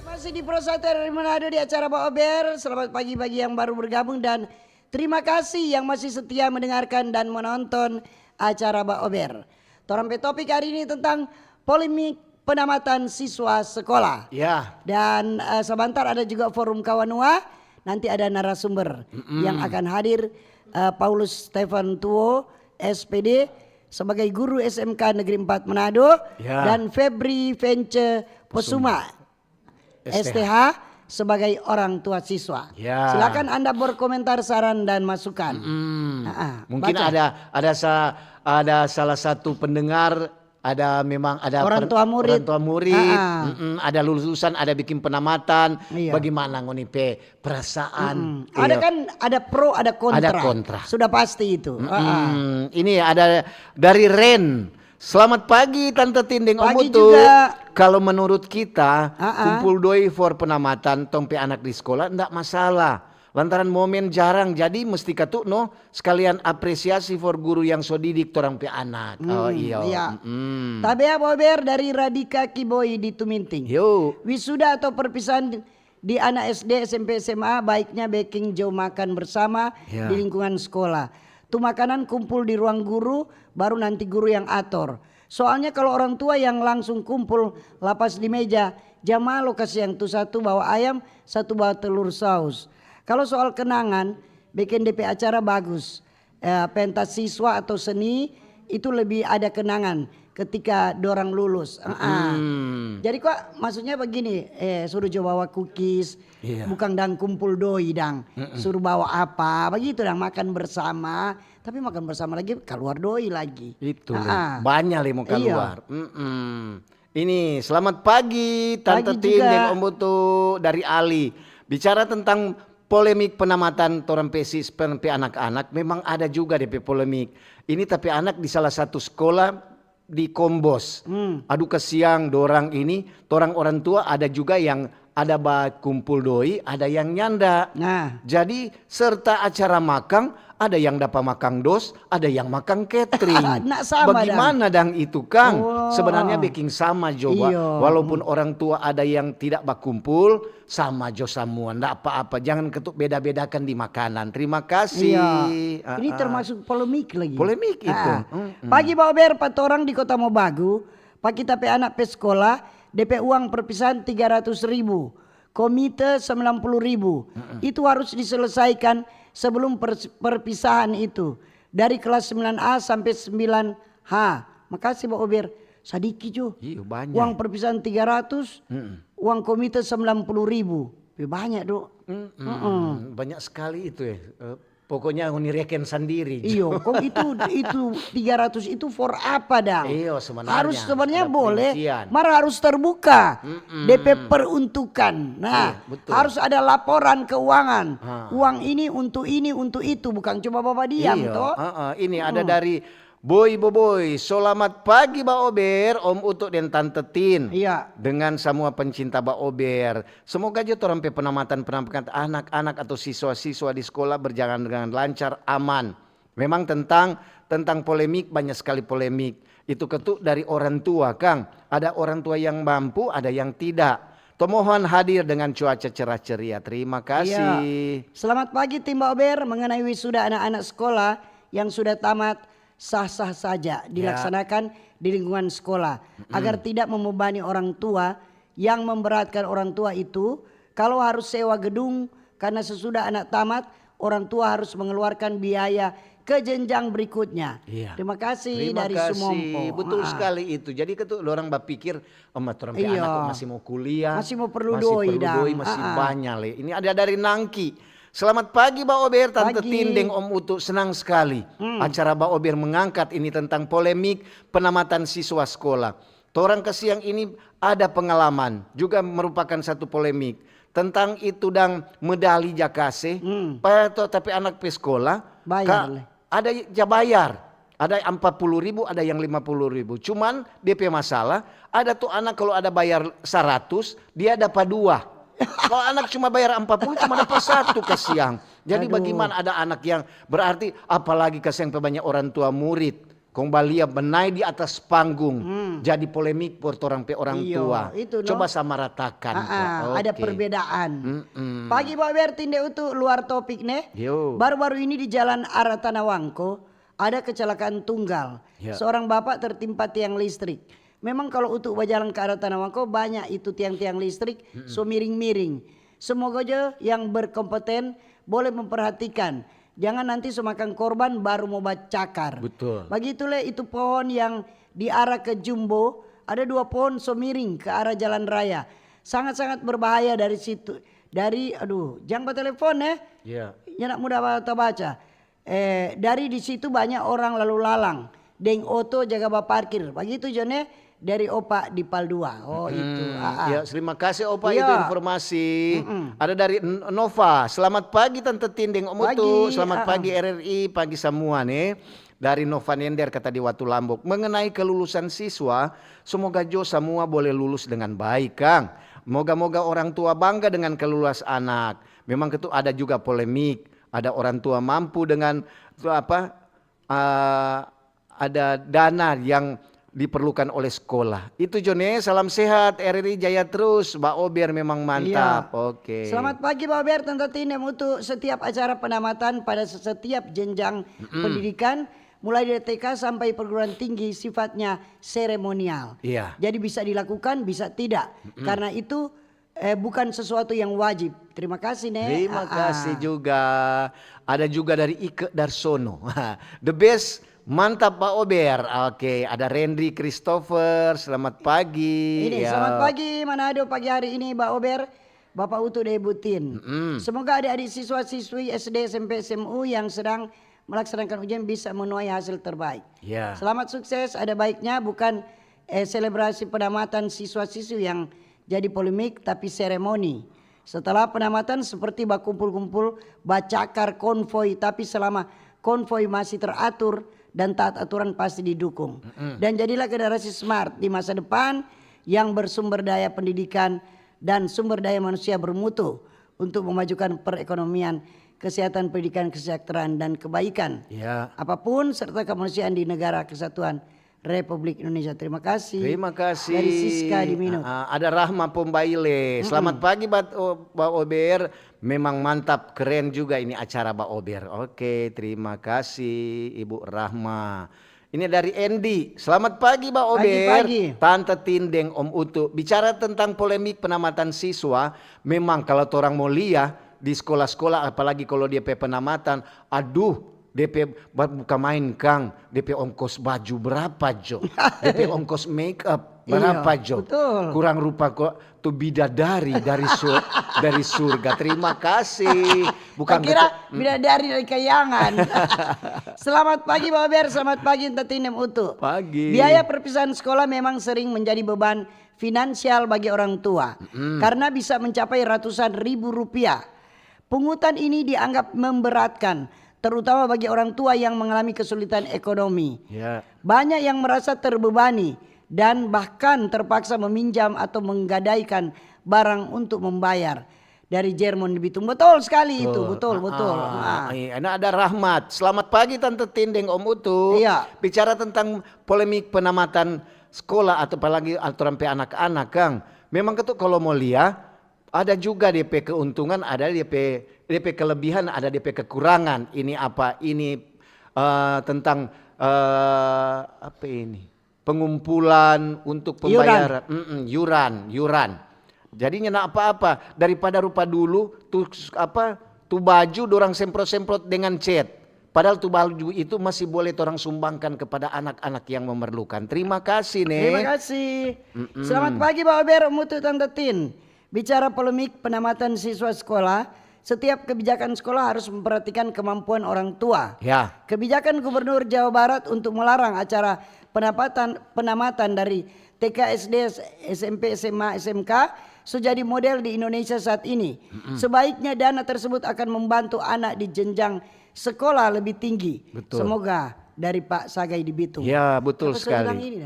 Masih di Pro satu R R I Manado di acara Baober. Selamat pagi bagi yang baru bergabung dan terima kasih yang masih setia mendengarkan dan menonton acara Baober. Torang pe topik hari ini tentang polemik penamatan siswa sekolah. Ya. Dan, eh, sebentar ada juga forum Kawanua, nanti ada narasumber yang akan hadir, eh, Paulus Stefan Tuo, S P D, sebagai guru S M K Negeri empat Manado, ya, dan Febri Vence Posuma. Posuma. S T H. S T H sebagai orang tua siswa. Ya. Silakan Anda berkomentar, saran, dan masukan. Mm-mm. Ah, ah, mungkin baca. Ada, ada sa-, ada salah satu pendengar, ada memang ada orang per-, tua murid. Orang tua murid, ah, ah. Mm-mm, ada lulusan, ada bikin penamatan. Iya. Bagaimana ngoni pe perasaan? Mm-mm. Iya. Ada kan, ada pro, ada kontra. Ada kontra. Sudah pasti itu. Mm-mm. Ah, ah. Ini ada dari Ren. Selamat pagi Tante Tin deng Om Utu. Pagi juga. Kalau menurut kita, ah, ah, kumpul doi for penamatan tong pe anak di sekolah ndak masalah. Lantaran momen jarang, jadi mesti katu no sekalian apresiasi for guru yang so didik torang pe anak. Hmm, oh, iyo. Iya. Mm-mm. Tabea Bober dari Radika Kiboi di Tuminting. Yo. Wisuda atau perpisahan di anak S D, S M P, S M A, baiknya beking jo makan bersama, ya, di lingkungan sekolah. Tu makanan kumpul di ruang guru, baru nanti guru yang ator. Soalnya kalau orang tua yang langsung kumpul lapas di meja, ja malo kasiang, tu satu bawa ayam, satu bawa telur saus. Kalau soal kenangan, beking depe acara bagus. Eh, pentas siswa atau seni itu lebih ada kenangan ketika dorang lulus. Ah, ah. Hmm. Jadi kok maksudnya begini, eh, suruh jo bawa cookies, iya, bukang dang kumpul doi dang. Mm-mm. Suruh bawa apa, begitu dang, makan bersama. Tapi makan bersama lagi, kaluar doi lagi. Itu, ah, ah, lei. Banyak lei mo kaluar. Iya. Mm-mm. Ini, selamat pagi, Tante Tin deng Om Utu dari Ali. Bicara tentang polemik penamatan torang pe sis-, pe anak-anak, memang ada juga depe polemik. Ini tapi anak di salah satu sekolah di Kombos. Hmm. Aduh, kasiang dorang ini, torang orang tua ada juga yang ada bakumpul doi, ada yang nyanda. Nah. Jadi, serta acara makang, ada yang dapa makang dos, ada yang makang catering. Bagaimana dang itu, Kang? Oh. Sebenarnya biking sama jo, wa-, iyo, walaupun orang tua ada yang tidak bakumpul, sama jo samua, ndak apa-apa. Jangan ketuk beda-bedakan di makanan. Terima kasih. Iya. Ini termasuk polemik lagi. Polemik itu. Pagi, Baober, pa torang di Kota Mobagu, pa kita pe anak pe skola, depe uang perpisahan tiga ratus ribu, komite sembilan puluh ribu. Itu harus diselesaikan sebelum per-, perpisahan itu. Dari kelas sembilan A sampe sembilan H. Makase, Baober. Sadiki jo. Iyo, banya. Uang perpisahan tiga ratus, uang komite sembilan puluh ribu. Pe banya, do. Banyak skali itu, eh. Eh, pokoknya ngoni reken sandiri jo. Iyo, kong itu, itu tiga ratus itu for apa dang? Iyo, sebenarnya harus, sebenarnya boleh, mar harus terbuka depe peruntukan. Nah, harus ada laporan keuangan. Uang ini untuk ini, untuk itu, bukan cuma bawa diam, to. Ini ada dari Boy Boboy, selamat pagi Baober, Om Utu deng Tante Tin. Iya. Dengan samua pencinta Baober. Semoga jo torang pe penamatan-penamatan anak-anak atau siswa-siswa di skola berjalan dengan lancar, aman. Memang tentang, tentang polemik, banyak skali polemik. Itu ketuk dari orang tua, kang. Ada orang tua yang mampu, ada yang tidak. Tomohon hadir dengan cuaca cerah ceria. Terima kasih. Iya. Selamat pagi, Tim Baober. Mengenai wisuda anak-anak sekolah yang sudah tamat, sah-sah saja dilaksanakan di lingkungan sekolah, agar tidak membebani orang tua. Yang memberatkan orang tua itu, kalau harus sewa gedung karena sesudah anak tamat, orang tua harus mengeluarkan biaya ke jenjang berikutnya. Iya. Terima kasih dari Sumompo. Betul sekali itu. Jadi, ketu-, orang bapikir, "Oh, ma torang pe anak kok masih mau kuliah, masih mau perlu doi, masih banyak le." Ini ada dari Nangki. Selamat pagi, Baober, Tante Tin deng Om Utu. Senang sekali acara Baober mengangkat ini tentang polemik penamatan siswa sekolah. Torang kasiang ini ada pengalaman, juga merupakan satu polemik tentang itu dang medali ja kase, pa to, tapi anak pe skola, ada ja bayar. Ada ampa puluh ribu, ada yang lima puluh ribu. Cuman dia pe masalah, ada tu anak kalu ada bayar saratus, dia dapa dua. Kalu anak cuma bayar ampa puluh, cuma dapa satu, kasiang. Jadi bagaimana ada anak yang berarti, apalagi kasiang pe banyak orang tua murid. Kong balia benae di atas panggung, jadi polemik for torang pe orang tua. Coba sama ratakan. Ada perbedaan. Pagi, Baober, Tinte Utu, luar topik ne. Baru-baru ini di jalan arah Tanah Wangko, ada kecelakaan tunggal. Seorang bapak tertimpa tiang listrik. Memang kalu Utu bajalang ka arah Tanah Wangko, banya itu tiang-tiang listrik so miring-miring. Semoga jo yang berkompeten boleh memperhatikan. Jangan nanti so makan korban baru mo bacakar. Betul. Bagitu le itu pohon yang di arah ke Jumbo, ada dua pohon so miring ke arah jalan raya. Sangat-sangat berbahaya dari situ. Dari, aduh, jang batelefon, eh. Iya. Nyanda mudah ba-, tabaca. Eh, dari di situ banya orang lalu lalang deng oto jaga baparkir. Bagitu jo ne dari Opa di Pal dua. Oh, itu. Ya, terima kasih, Opa, itu informasi. Ada dari N-, Nova. Selamat pagi, Tante Tin deng Om Utu. Selamat pagi, R R I, pagi samua ne. Dari Nova Nender, kata di Watu Lambok. Mengenai kelulusan siswa, semoga jo samua boleh lulus dengan baik, kang. Moga-moga orang tua bangga dengan kelulusan anak. Memang ketu ada juga polemik. Ada orang tua mampu dengan, apa, ah, ada dana yang diperlukan oleh sekolah. Itu jo ne, salam sehat, R R I jaya terus, Baober memang mantap. Iya. Oke. Selamat pagi, Baober, Tante Tin deng Utu. Setiap acara penamatan pada se-, setiap jenjang pendidikan, mulai dari T K sampai perguruan tinggi, sifatnya seremonial. Iya. Jadi bisa dilakukan, bisa tidak. Karena itu, eh, bukan sesuatu yang wajib. Terima kasih, ne. Terima kasih juga. Ada juga dari Ike Darsono. The best, mantap, Baober. Oke, ada Rendri Christopher, selamat pagi. Ini, selamat pagi, Manado, pagi hari ini, Baober. Bapak Utu deng Ibu Tin. Semoga adik-adik siswa-siswi S D, S M P, S M U yang sedang melaksanakan ujian bisa menuai hasil terbaik. Ya. Selamat sukses, ada baiknya bukan Eh, selebrasi penamatan siswa-siswi yang jadi polemik, tapi seremoni. Setelah penamatan seperti bakumpul-kumpul, bacakar, konvoi, tapi selama konvoi masih teratur dan taat aturan, pasti didukung. Dan jadilah generasi smart di masa depan yang bersumber daya pendidikan dan sumber daya manusia bermutu untuk memajukan perekonomian, kesehatan, pendidikan, kesejahteraan, dan kebaikan. Ya. Apapun serta kemanusiaan di negara kesatuan Republik Indonesia. Terima kasih. Terima kasih. Dari Siska di Minuk. Ah, ah, ada Rahma Pombaile. Selamat pagi, Bat-, oh, Ba Ober. Memang mantap, keren juga ini acara, Ba Ober. Oke, terima kasih, Ibu Rahma. Ini dari Endi. Selamat pagi, Ba Ober. Pagi, pagi. Tante Tin deng Om Utu. Bicara tentang polemik penamatan siswa, memang kalau torang mo lia di sekolah-sekolah, apalagi kalau dia pe penamatan, aduh, dia pe ba-, buka main kang, dia pe ongkos baju berapa jo? Dia pe ongkos make up berapa jo? Iya, betul. Kurang rupa kok tu bidadari dari sur-, dari surga. Terima kasih. Bukan kira betul. Bidadari dari Kayangan. Selamat pagi, Ba Ober. Selamat pagi, Tante Tin deng Utu. Pagi. Biaya perpisahan sekolah memang sering menjadi beban finansial bagi orang tua, karena bisa mencapai ratusan ribu rupiah. Pungutan ini dianggap memberatkan, terutama bagi orang tua yang mengalami kesulitan ekonomi. Ya. Banyak yang merasa terbebani dan bahkan terpaksa meminjam atau menggadaikan barang untuk membayar. Dari Jerman di Bitung. Betul sekali itu, betul, betul. Ah, ah. Iya, nah, ada Rahmat. Selamat pagi, Tante Tin deng Om Utu. Iya. Bicara tentang polemik penamatan sekolah atau apalagi aturan pe anak-anak, kang. Memang ketu kalau mo lia, ada juga dia pe keuntungan, ada dia pe, dia pe kelebihan, ada dia pe kekurangan. Ini apa? Ini, eh, tentang, eh, apa ini? Pengumpulan untuk pembayaran. Mm-mm, yuran, yuran. Jadi nyanda apa-apa. Daripada rupa dulu, tu, apa, tu baju dorang semprot-semprot dengan cat. Padahal tu baju itu masih boleh torang sumbangkan kepada anak-anak yang memerlukan. Terima kasih, Ne. Terima kasih. Mm-mm. Selamat pagi, Ba Ober, Om Utu, Tante Tin. Bicara polemik penamatan siswa sekolah, setiap kebijakan sekolah harus memperhatikan kemampuan orang tua. Ya. Kebijakan Gubernur Jawa Barat untuk melarang acara penapatan, penamatan dari T K, S D, S M P, S M A, S M K so jadi model di Indonesia saat ini. Sebaiknya dana tersebut akan membantu anak di jenjang sekolah lebih tinggi. Betul. Semoga dari Pak Sagai di Bitung. Ya, betul sekali.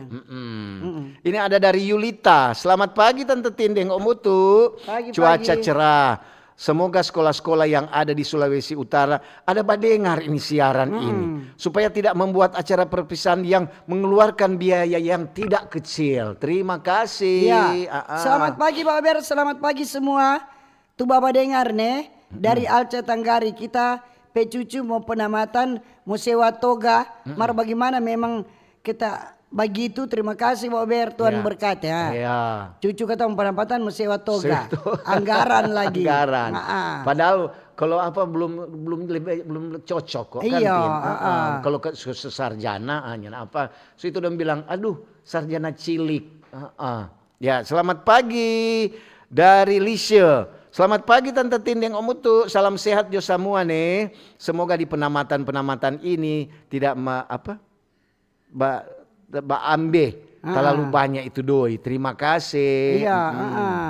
Ini ada dari Yulita. Selamat pagi, Tante Tin deng Om Utu. Pagi, pagi. Cuaca cerah. Semoga sekolah-sekolah yang ada di Sulawesi Utara ada badengar ini siaran ini, supaya tidak membuat acara perpisahan yang mengeluarkan biaya yang tidak kecil. Terima kasih. Ya. Selamat pagi, Ba Ober. Selamat pagi semua. Tu bapa dengar ne, dari Alca Tanggari, kita pe cucu mo penamatan, mo sewa toga, mar bagimana memang kita bagitu, terima kasih, Bo Ber, Tuhan berkati, ya. Cucu katong penamatan mo sewa toga. Anggaran lagi. Anggaran. Padahal kalau apa belum, belum lebih, belum cocok kok kan, Tin? Kalau ke su-, su-, sarjana, ah, nyanda apa. So itu dong bilang, "Aduh, sarjana cilik." Ya, selamat pagi dari Lisha. Selamat pagi Tanta Tin deng Om Utu. Salam sehat jo samua ne. Semoga di penamatan-penamatan ini tidak ma-, apa? Ba-, ba ambe talalu banyak itu doi. Terima kasih. Iya, heeh.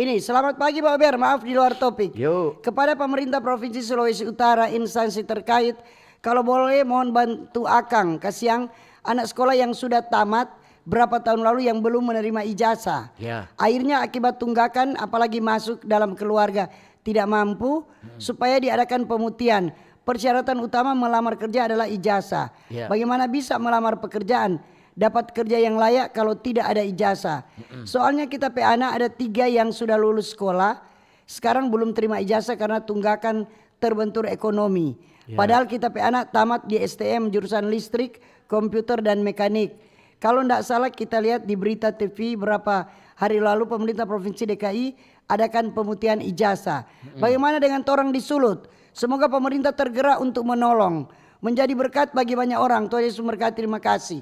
Ini, selamat pagi, Bo Ber. Maaf, di luar topik. Kepada pemerintah Provinsi Sulawesi Utara, instansi terkait, kalau boleh mohon bantu akang, kasiang anak sekolah yang sudah tamat berapa tahun lalu yang belum menerima ijazah. Akhirnya akibat tunggakan, apalagi masuk dalam keluarga tidak mampu, supaya diadakan pemutihan. Persyaratan utama melamar kerja adalah ijazah. Bagaimana bisa melamar pekerjaan, dapat kerja yang layak kalau tidak ada ijazah? Soalnya kita pe anak ada tiga yang sudah lulus sekolah, sekarang belum terima ijazah karena tunggakan terbentur ekonomi. Padahal kita pe anak tamat di S T M jurusan listrik, komputer, dan mekanik. Kalau ndak salah kita lihat di berita T V berapa hari lalu, pemerintah Provinsi D K I adakan pemutihan ijazah. Bagaimana dengan torang di Sulut? Semoga pemerintah tergerak untuk menolong, menjadi berkat bagi banyak orang. Tuhan Yesus memberkati, terima kasih.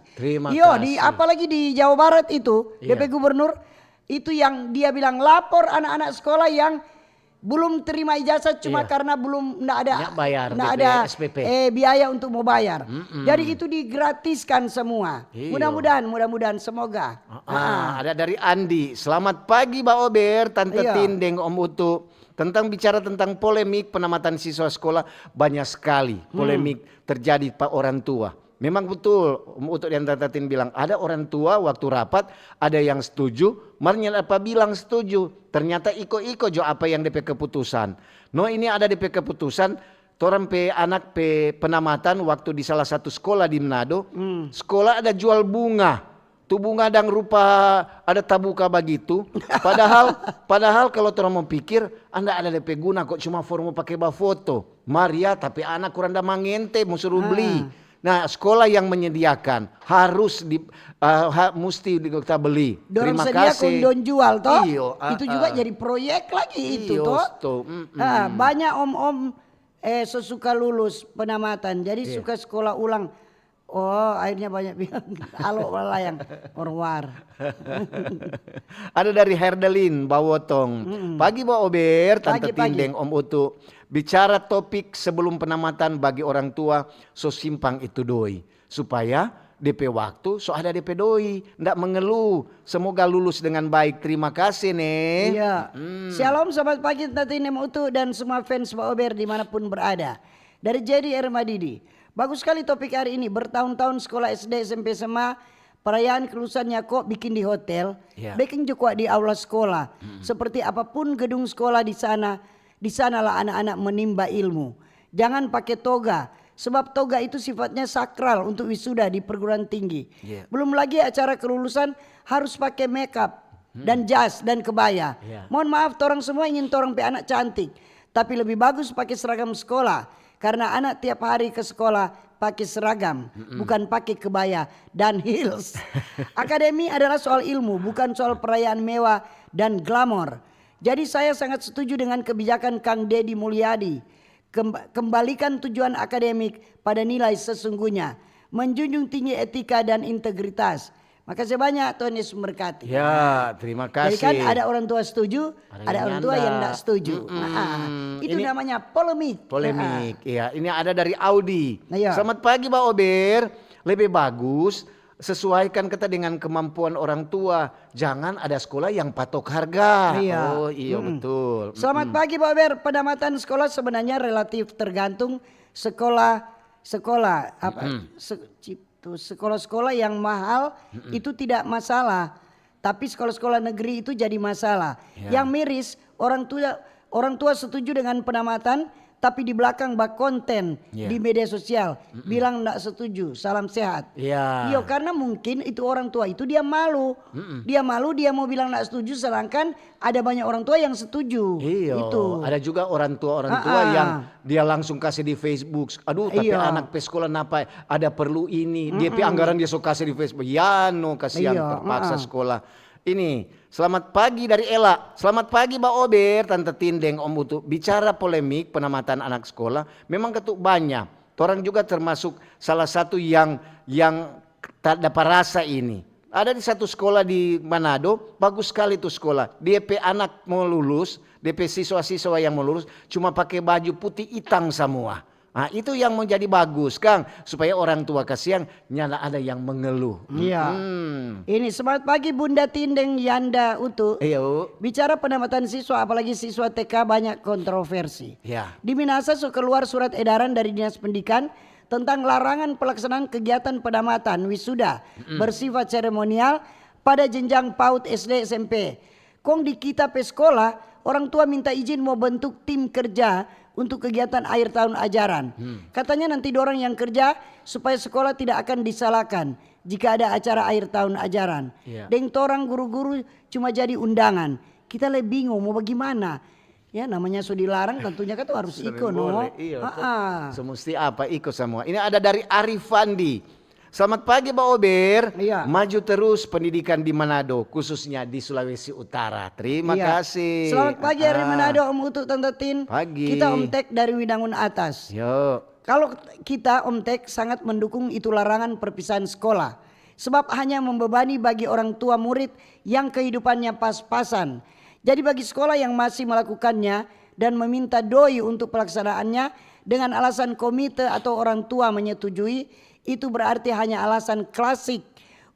Iyo, di, apalagi di Jawa Barat itu, D P gubernur, itu yang dia bilang lapor anak-anak sekolah yang Belum terima ijazah cuma Iya. karena belum ndak ada Ndak bayar ndak D P ada S P P. eh, biaya untuk mau bayar. Mm-mm. Jadi itu digratiskan semua. Iyo. Mudah-mudahan, mudah-mudahan, semoga. Ah, ada dari Andi. Selamat pagi Ba Ober, Tante Tin deng Om Utu. Tentang bicara tentang polemik penamatan siswa sekolah, banyak sekali polemik terjadi pa orang tua. Memang betul, Om Utu dan Tante Tin bilang, ada orang tua waktu rapat, ada yang setuju, mar nyanda pa bilang setuju. Ternyata iko-iko jo apa yang de pe keputusan. No, ini ada de pe keputusan, torang pe anak pe penamatan waktu di salah satu sekolah di Manado, sekolah ada jual bunga. Tu bunga dang rupa ada tabuka bagitu. Padahal, padahal kalau torang mo pikir, anda ada de pe guna kok, cuma for mo pake bafoto. Maria, tapi anak kurang da mangente, mo suruh beli. Nah, sekolah yang menyediakan harus di, eh, ha- musti di, kita beli. Dorang Terima sedia kasih. Kong dong jual toh. Iyo, ah, Itu juga ah. Jadi proyek lagi itu Iyo, toh. toh, mm-mm. Ah, banyak om-om eh sesuka lulus penamatan. Jadi Iya. Suka sekolah ulang. Oh, akhirnya banyak bilang alo lalayang orwar. Ada dari Herdelin Bawotong. Pagi Ba Ober, Tante Pagi, pagi. Tin deng Om Utu. Bicara topik sebelum penamatan bagi orang tua, so simpang itu doi. Supaya de pe waktu so ada de pe doi. Ndak mengeluh. Semoga lulus dengan baik. Terima kasih ne. Iya. Shalom, selamat pagi Tante Inem Utu dan semua fans Ba Ober dimanapun berada. Dari J D R Madidi. Bagus sekali topik hari ini. Bertahun-tahun sekolah S D, S M P, S M A, perayaan kelulusannya kok bikin di hotel, Iya. bikin juga di aula sekolah. Seperti apapun gedung sekolah di sana, di sanalah anak-anak menimba ilmu. Jangan pakai toga, sebab toga itu sifatnya sakral untuk wisuda di perguruan tinggi. Iya. Belum lagi acara kelulusan harus pakai makeup dan jas dan kebaya. Iya. Mohon maaf, torang semua ingin torang pe anak cantik, tapi lebih bagus pakai seragam sekolah karena anak tiap hari ke sekolah pakai seragam, bukan pakai kebaya dan heels. Akademi adalah soal ilmu, bukan soal perayaan mewah dan glamor. Jadi saya sangat setuju dengan kebijakan Kang Dedi Mulyadi. Kemb- kembalikan tujuan akademik pada nilai sesungguhnya, menjunjung tinggi etika dan integritas. Makasih banyak, Tuhan Yesus memberkati. Ya, terima Jadi kasih. Kan ada orang tua setuju, ada, orang tua yang tidak setuju. Nah, itu namanya polemik. Polemik, ya. Ini ada dari Audi. Iya. Selamat pagi, Ba Ober. Lebih bagus sesuaikan kita dengan kemampuan orang tua. Jangan ada sekolah yang patok harga. Iya. Oh, iya, betul. Selamat pagi, Ba Ober. Penamatan sekolah sebenarnya relatif tergantung sekolah, sekolah apa? Se- cip- tuh, sekolah-sekolah yang mahal itu tidak masalah. Tapi sekolah-sekolah negeri itu jadi masalah. Ya. Yang miris orang tua, orang tua setuju dengan penamatan, tapi di belakang bak konten Ya. di media sosial bilang ndak setuju. Salam sehat. Ya. Iyo, karena mungkin itu orang tua itu dia malu. Dia malu, dia mau bilang ndak setuju, sedangkan ada banyak orang tua yang setuju. Iyo, Itu. Ada juga orang tua orang tua Ah, ah. Yang dia langsung kasih di Facebook. Aduh, tapi Iya. Anak pe sekolah napa ada perlu ini, dia pe anggaran dia so kasih di Facebook. Ya no, kasihan Iya, terpaksa ah, ah. Sekolah. Ini, selamat pagi dari Ella. Selamat pagi Ba Ober, Tante Tin deng Om Utu. Bicara polemik penamatan anak sekolah, memang ketuk banyak. Torang juga termasuk salah satu yang yang tak dapat rasa ini. Ada di satu sekolah di Manado, bagus sekali tu sekolah. Dia pe anak mau lulus, dia pe siswa-siswa yang mau lulus, cuma pakai baju putih itang samua. Ah, itu yang mau jadi bagus, kang, supaya orang tua kasiang nyanda ada yang mengeluh. Iya. Hmm. Ini selamat pagi Bunda Tin deng Yanda Utu. Iyo. Bicara penamatan siswa, apalagi siswa T K, banyak kontroversi. Ya. Di Minasa so keluar surat edaran dari Dinas Pendidikan tentang larangan pelaksanaan kegiatan penamatan wisuda bersifat seremonial pada jenjang PAUD, S D, S M P. Kong di kita pe sekolah, orang tua minta izin mau bentuk tim kerja untuk kegiatan akhir tahun ajaran. Katanya nanti dorang yang kerja supaya sekolah tidak akan disalahkan jika ada acara akhir tahun ajaran. Iya. Deng torang guru-guru cuma jadi undangan. Kita lei bingung mau bagimana. Ya, namanya so dilarang, tentunya kan tu harus Sering iko, no? boleh, iyo, Ha-ah. Semesti apa, iko semua. Ini ada dari Arifandi. Selamat pagi, Ba Ober. Iya. Maju terus pendidikan di Manado, khususnya di Sulawesi Utara. Terima Iya. kasih. Selamat pagi dari Ah. Manado, Om Utu, Tante Tin. Pagi. Kita Om Tek dari Winangun Atas. Yo. Kalau kita, Om Tek, sangat mendukung itu larangan perpisahan sekolah. Sebab hanya membebani bagi orang tua murid yang kehidupannya pas-pasan. Jadi bagi sekolah yang masih melakukannya, dan meminta doi untuk pelaksanaannya dengan alasan komite atau orang tua menyetujui, itu berarti hanya alasan klasik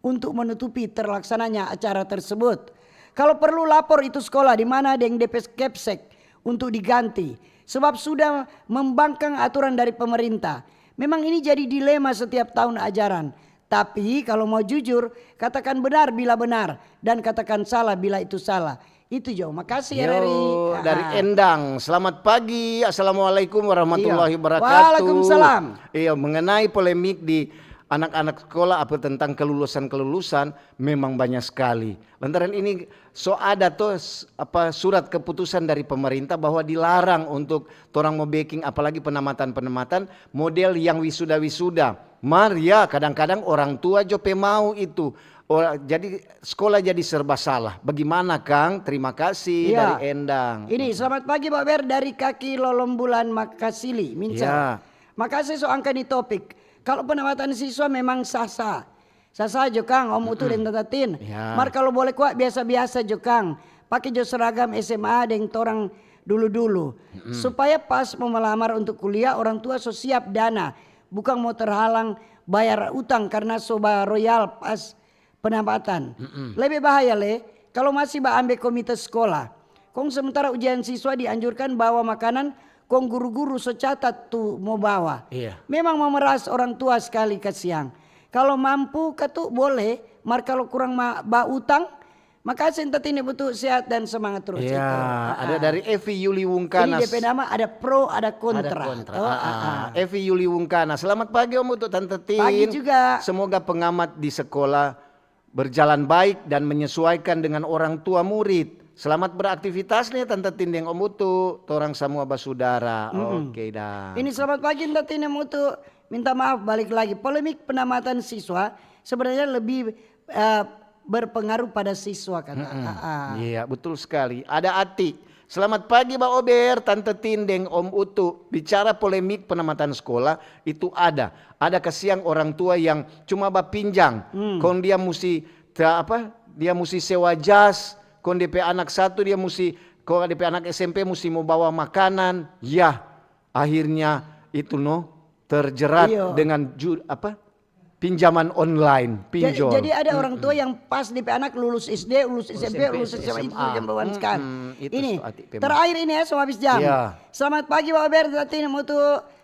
untuk menutupi terlaksananya acara tersebut. Kalau perlu, lapor itu sekolah di mana deng depe kepsek untuk diganti, sebab sudah membangkang aturan dari pemerintah. Memang ini jadi dilema setiap tahun ajaran. Tapi kalau mau jujur, katakan benar bila benar dan katakan salah bila itu salah. Itu jo. Makasih, R R I. Yo, dari Endang. Selamat pagi. Assalamualaikum warahmatullahi wabarakatuh. Waalaikumsalam. Iya, mengenai polemik di anak-anak sekolah apa tentang kelulusan-kelulusan, memang banyak sekali. Lantaran ini so ada to s-, apa, surat keputusan dari pemerintah bahwa dilarang untuk torang mo beking, apalagi penamatan-penamatan model yang wisuda-wisuda. Mar, ya, kadang-kadang orang tua jo pe mau itu. Ora-, jadi sekolah jadi serba salah. Bagaimana, Kang? Terima kasih. Iya. Dari Endang. Ini, selamat pagi, Baber, dari Kaki Lolombulan Makasili, Mincer. Iya. Makasih so angka ni topik. Kalau penamatan siswa memang sah-sah. Sah-sah jo, Kang, Om Utu deng Tanta Tin. Ya. Mar kalau boleh kwa biasa-biasa jo, Kang. Pake jo seragam S M A deng torang dulu-dulu. Supaya pas mo melamar untuk kuliah, orang tua so siap dana. Bukang mo terhalang bayar utang karena so ba royal pas penamatan. Lebe bahaya le, kalau masih ba ambe komite sekolah. Kong sementara ujian siswa dianjurkan bawa makanan, kong guru-guru so catat tu mo bawa. Iya. Memang memeras orang tua skali, kasiang. Kalau mampu katu boleh, mar kalau kurang ma-, ba utang, makasih, Tanta Tin, butuh sehat dan semangat terus. Iya, itu. Ah, ada ah. Dari Evi Yuli Wungkana. Ini depe nama ada pro, ada kontra. Ada kontra. Oh, ah, ah, ah. Evi Yuli Wungkana. Selamat pagi, Om Utu, Tanta Tin. Pagi juga. Semoga pengamat di sekolah berjalan baik dan menyesuaikan dengan orang tua murid. Selamat beraktivitas nih, Tanta Tin deng Om Utu. Torang samua basudara. Mm-mm. Oke dah. Ini selamat pagi, Tanta Tin deng Om Utu. Minta maaf, balik lagi. Polemik penamatan siswa sebenarnya lebih, eh, berpengaruh pada siswa, kata. Mm-mm. Ah, ah. Iya, betul sekali. Ada Ati. Selamat pagi, Ba Ober, Tanta Tin deng Om Utu. Bicara polemik penamatan sekolah, itu ada. Ada kasiang orang tua yang cuma bapinjang. Hmm. Kong dia musti ta-, apa? Dia musti sewa jas. Kong depe anak satu dia musti, kong depe anak S M P musti mo bawa makanan. Ya, akhirnya itu no terjerat. Iyo. Dengan ju-, apa? Pinjaman online, ja-, pinjol. Jadi ada orang tua yang pas depe anak lulus S D, lulus S M P, lulus S M A, itu yang bawaan sekarang. Mm-mm, itu. Ini, terakhir ini ya, so habis jam. Iya. Selamat pagi, Baber, Tanta Tin, Om Utu.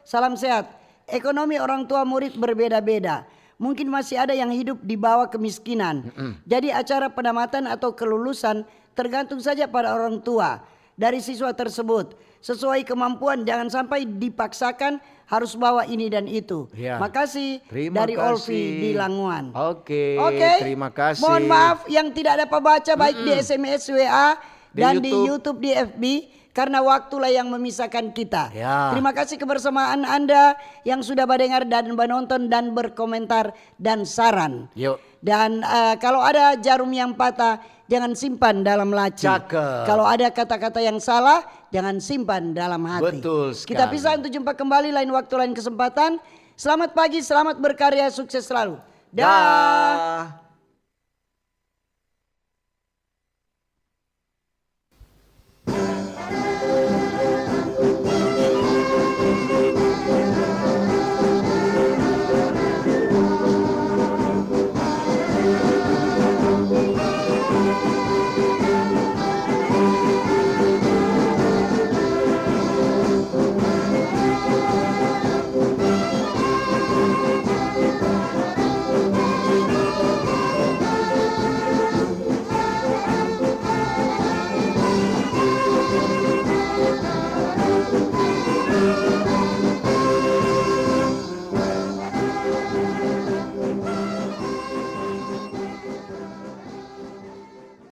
Salam sehat. Ekonomi orang tua murid berbeda-beda. Mungkin masih ada yang hidup di bawah kemiskinan. Mm-mm. Jadi acara penamatan atau kelulusan tergantung saja pada orang tua. Dari siswa tersebut, sesuai kemampuan, jangan sampai dipaksakan harus bawa ini dan itu. Ya. Makasih. Terima kasih. Dari Olvi di Languan. Oke, oke, terima kasih. Mohon maaf yang tidak dapat baca, baik di S M S, W A, dan di YouTube, di F B, karena waktulah yang memisahkan kita. Ya. Terima kasih kebersamaan Anda yang sudah badengar dan banonton dan berkomentar dan saran. Yuk. Dan, eh, kalau ada jarum yang patah, jangan simpan dalam laci. Cakep. Kalau ada kata-kata yang salah, jangan simpan dalam hati. Betul sekali. Kita pisah untuk jumpa kembali lain waktu, lain kesempatan. Selamat pagi, selamat berkarya, sukses selalu. Dah. Dah.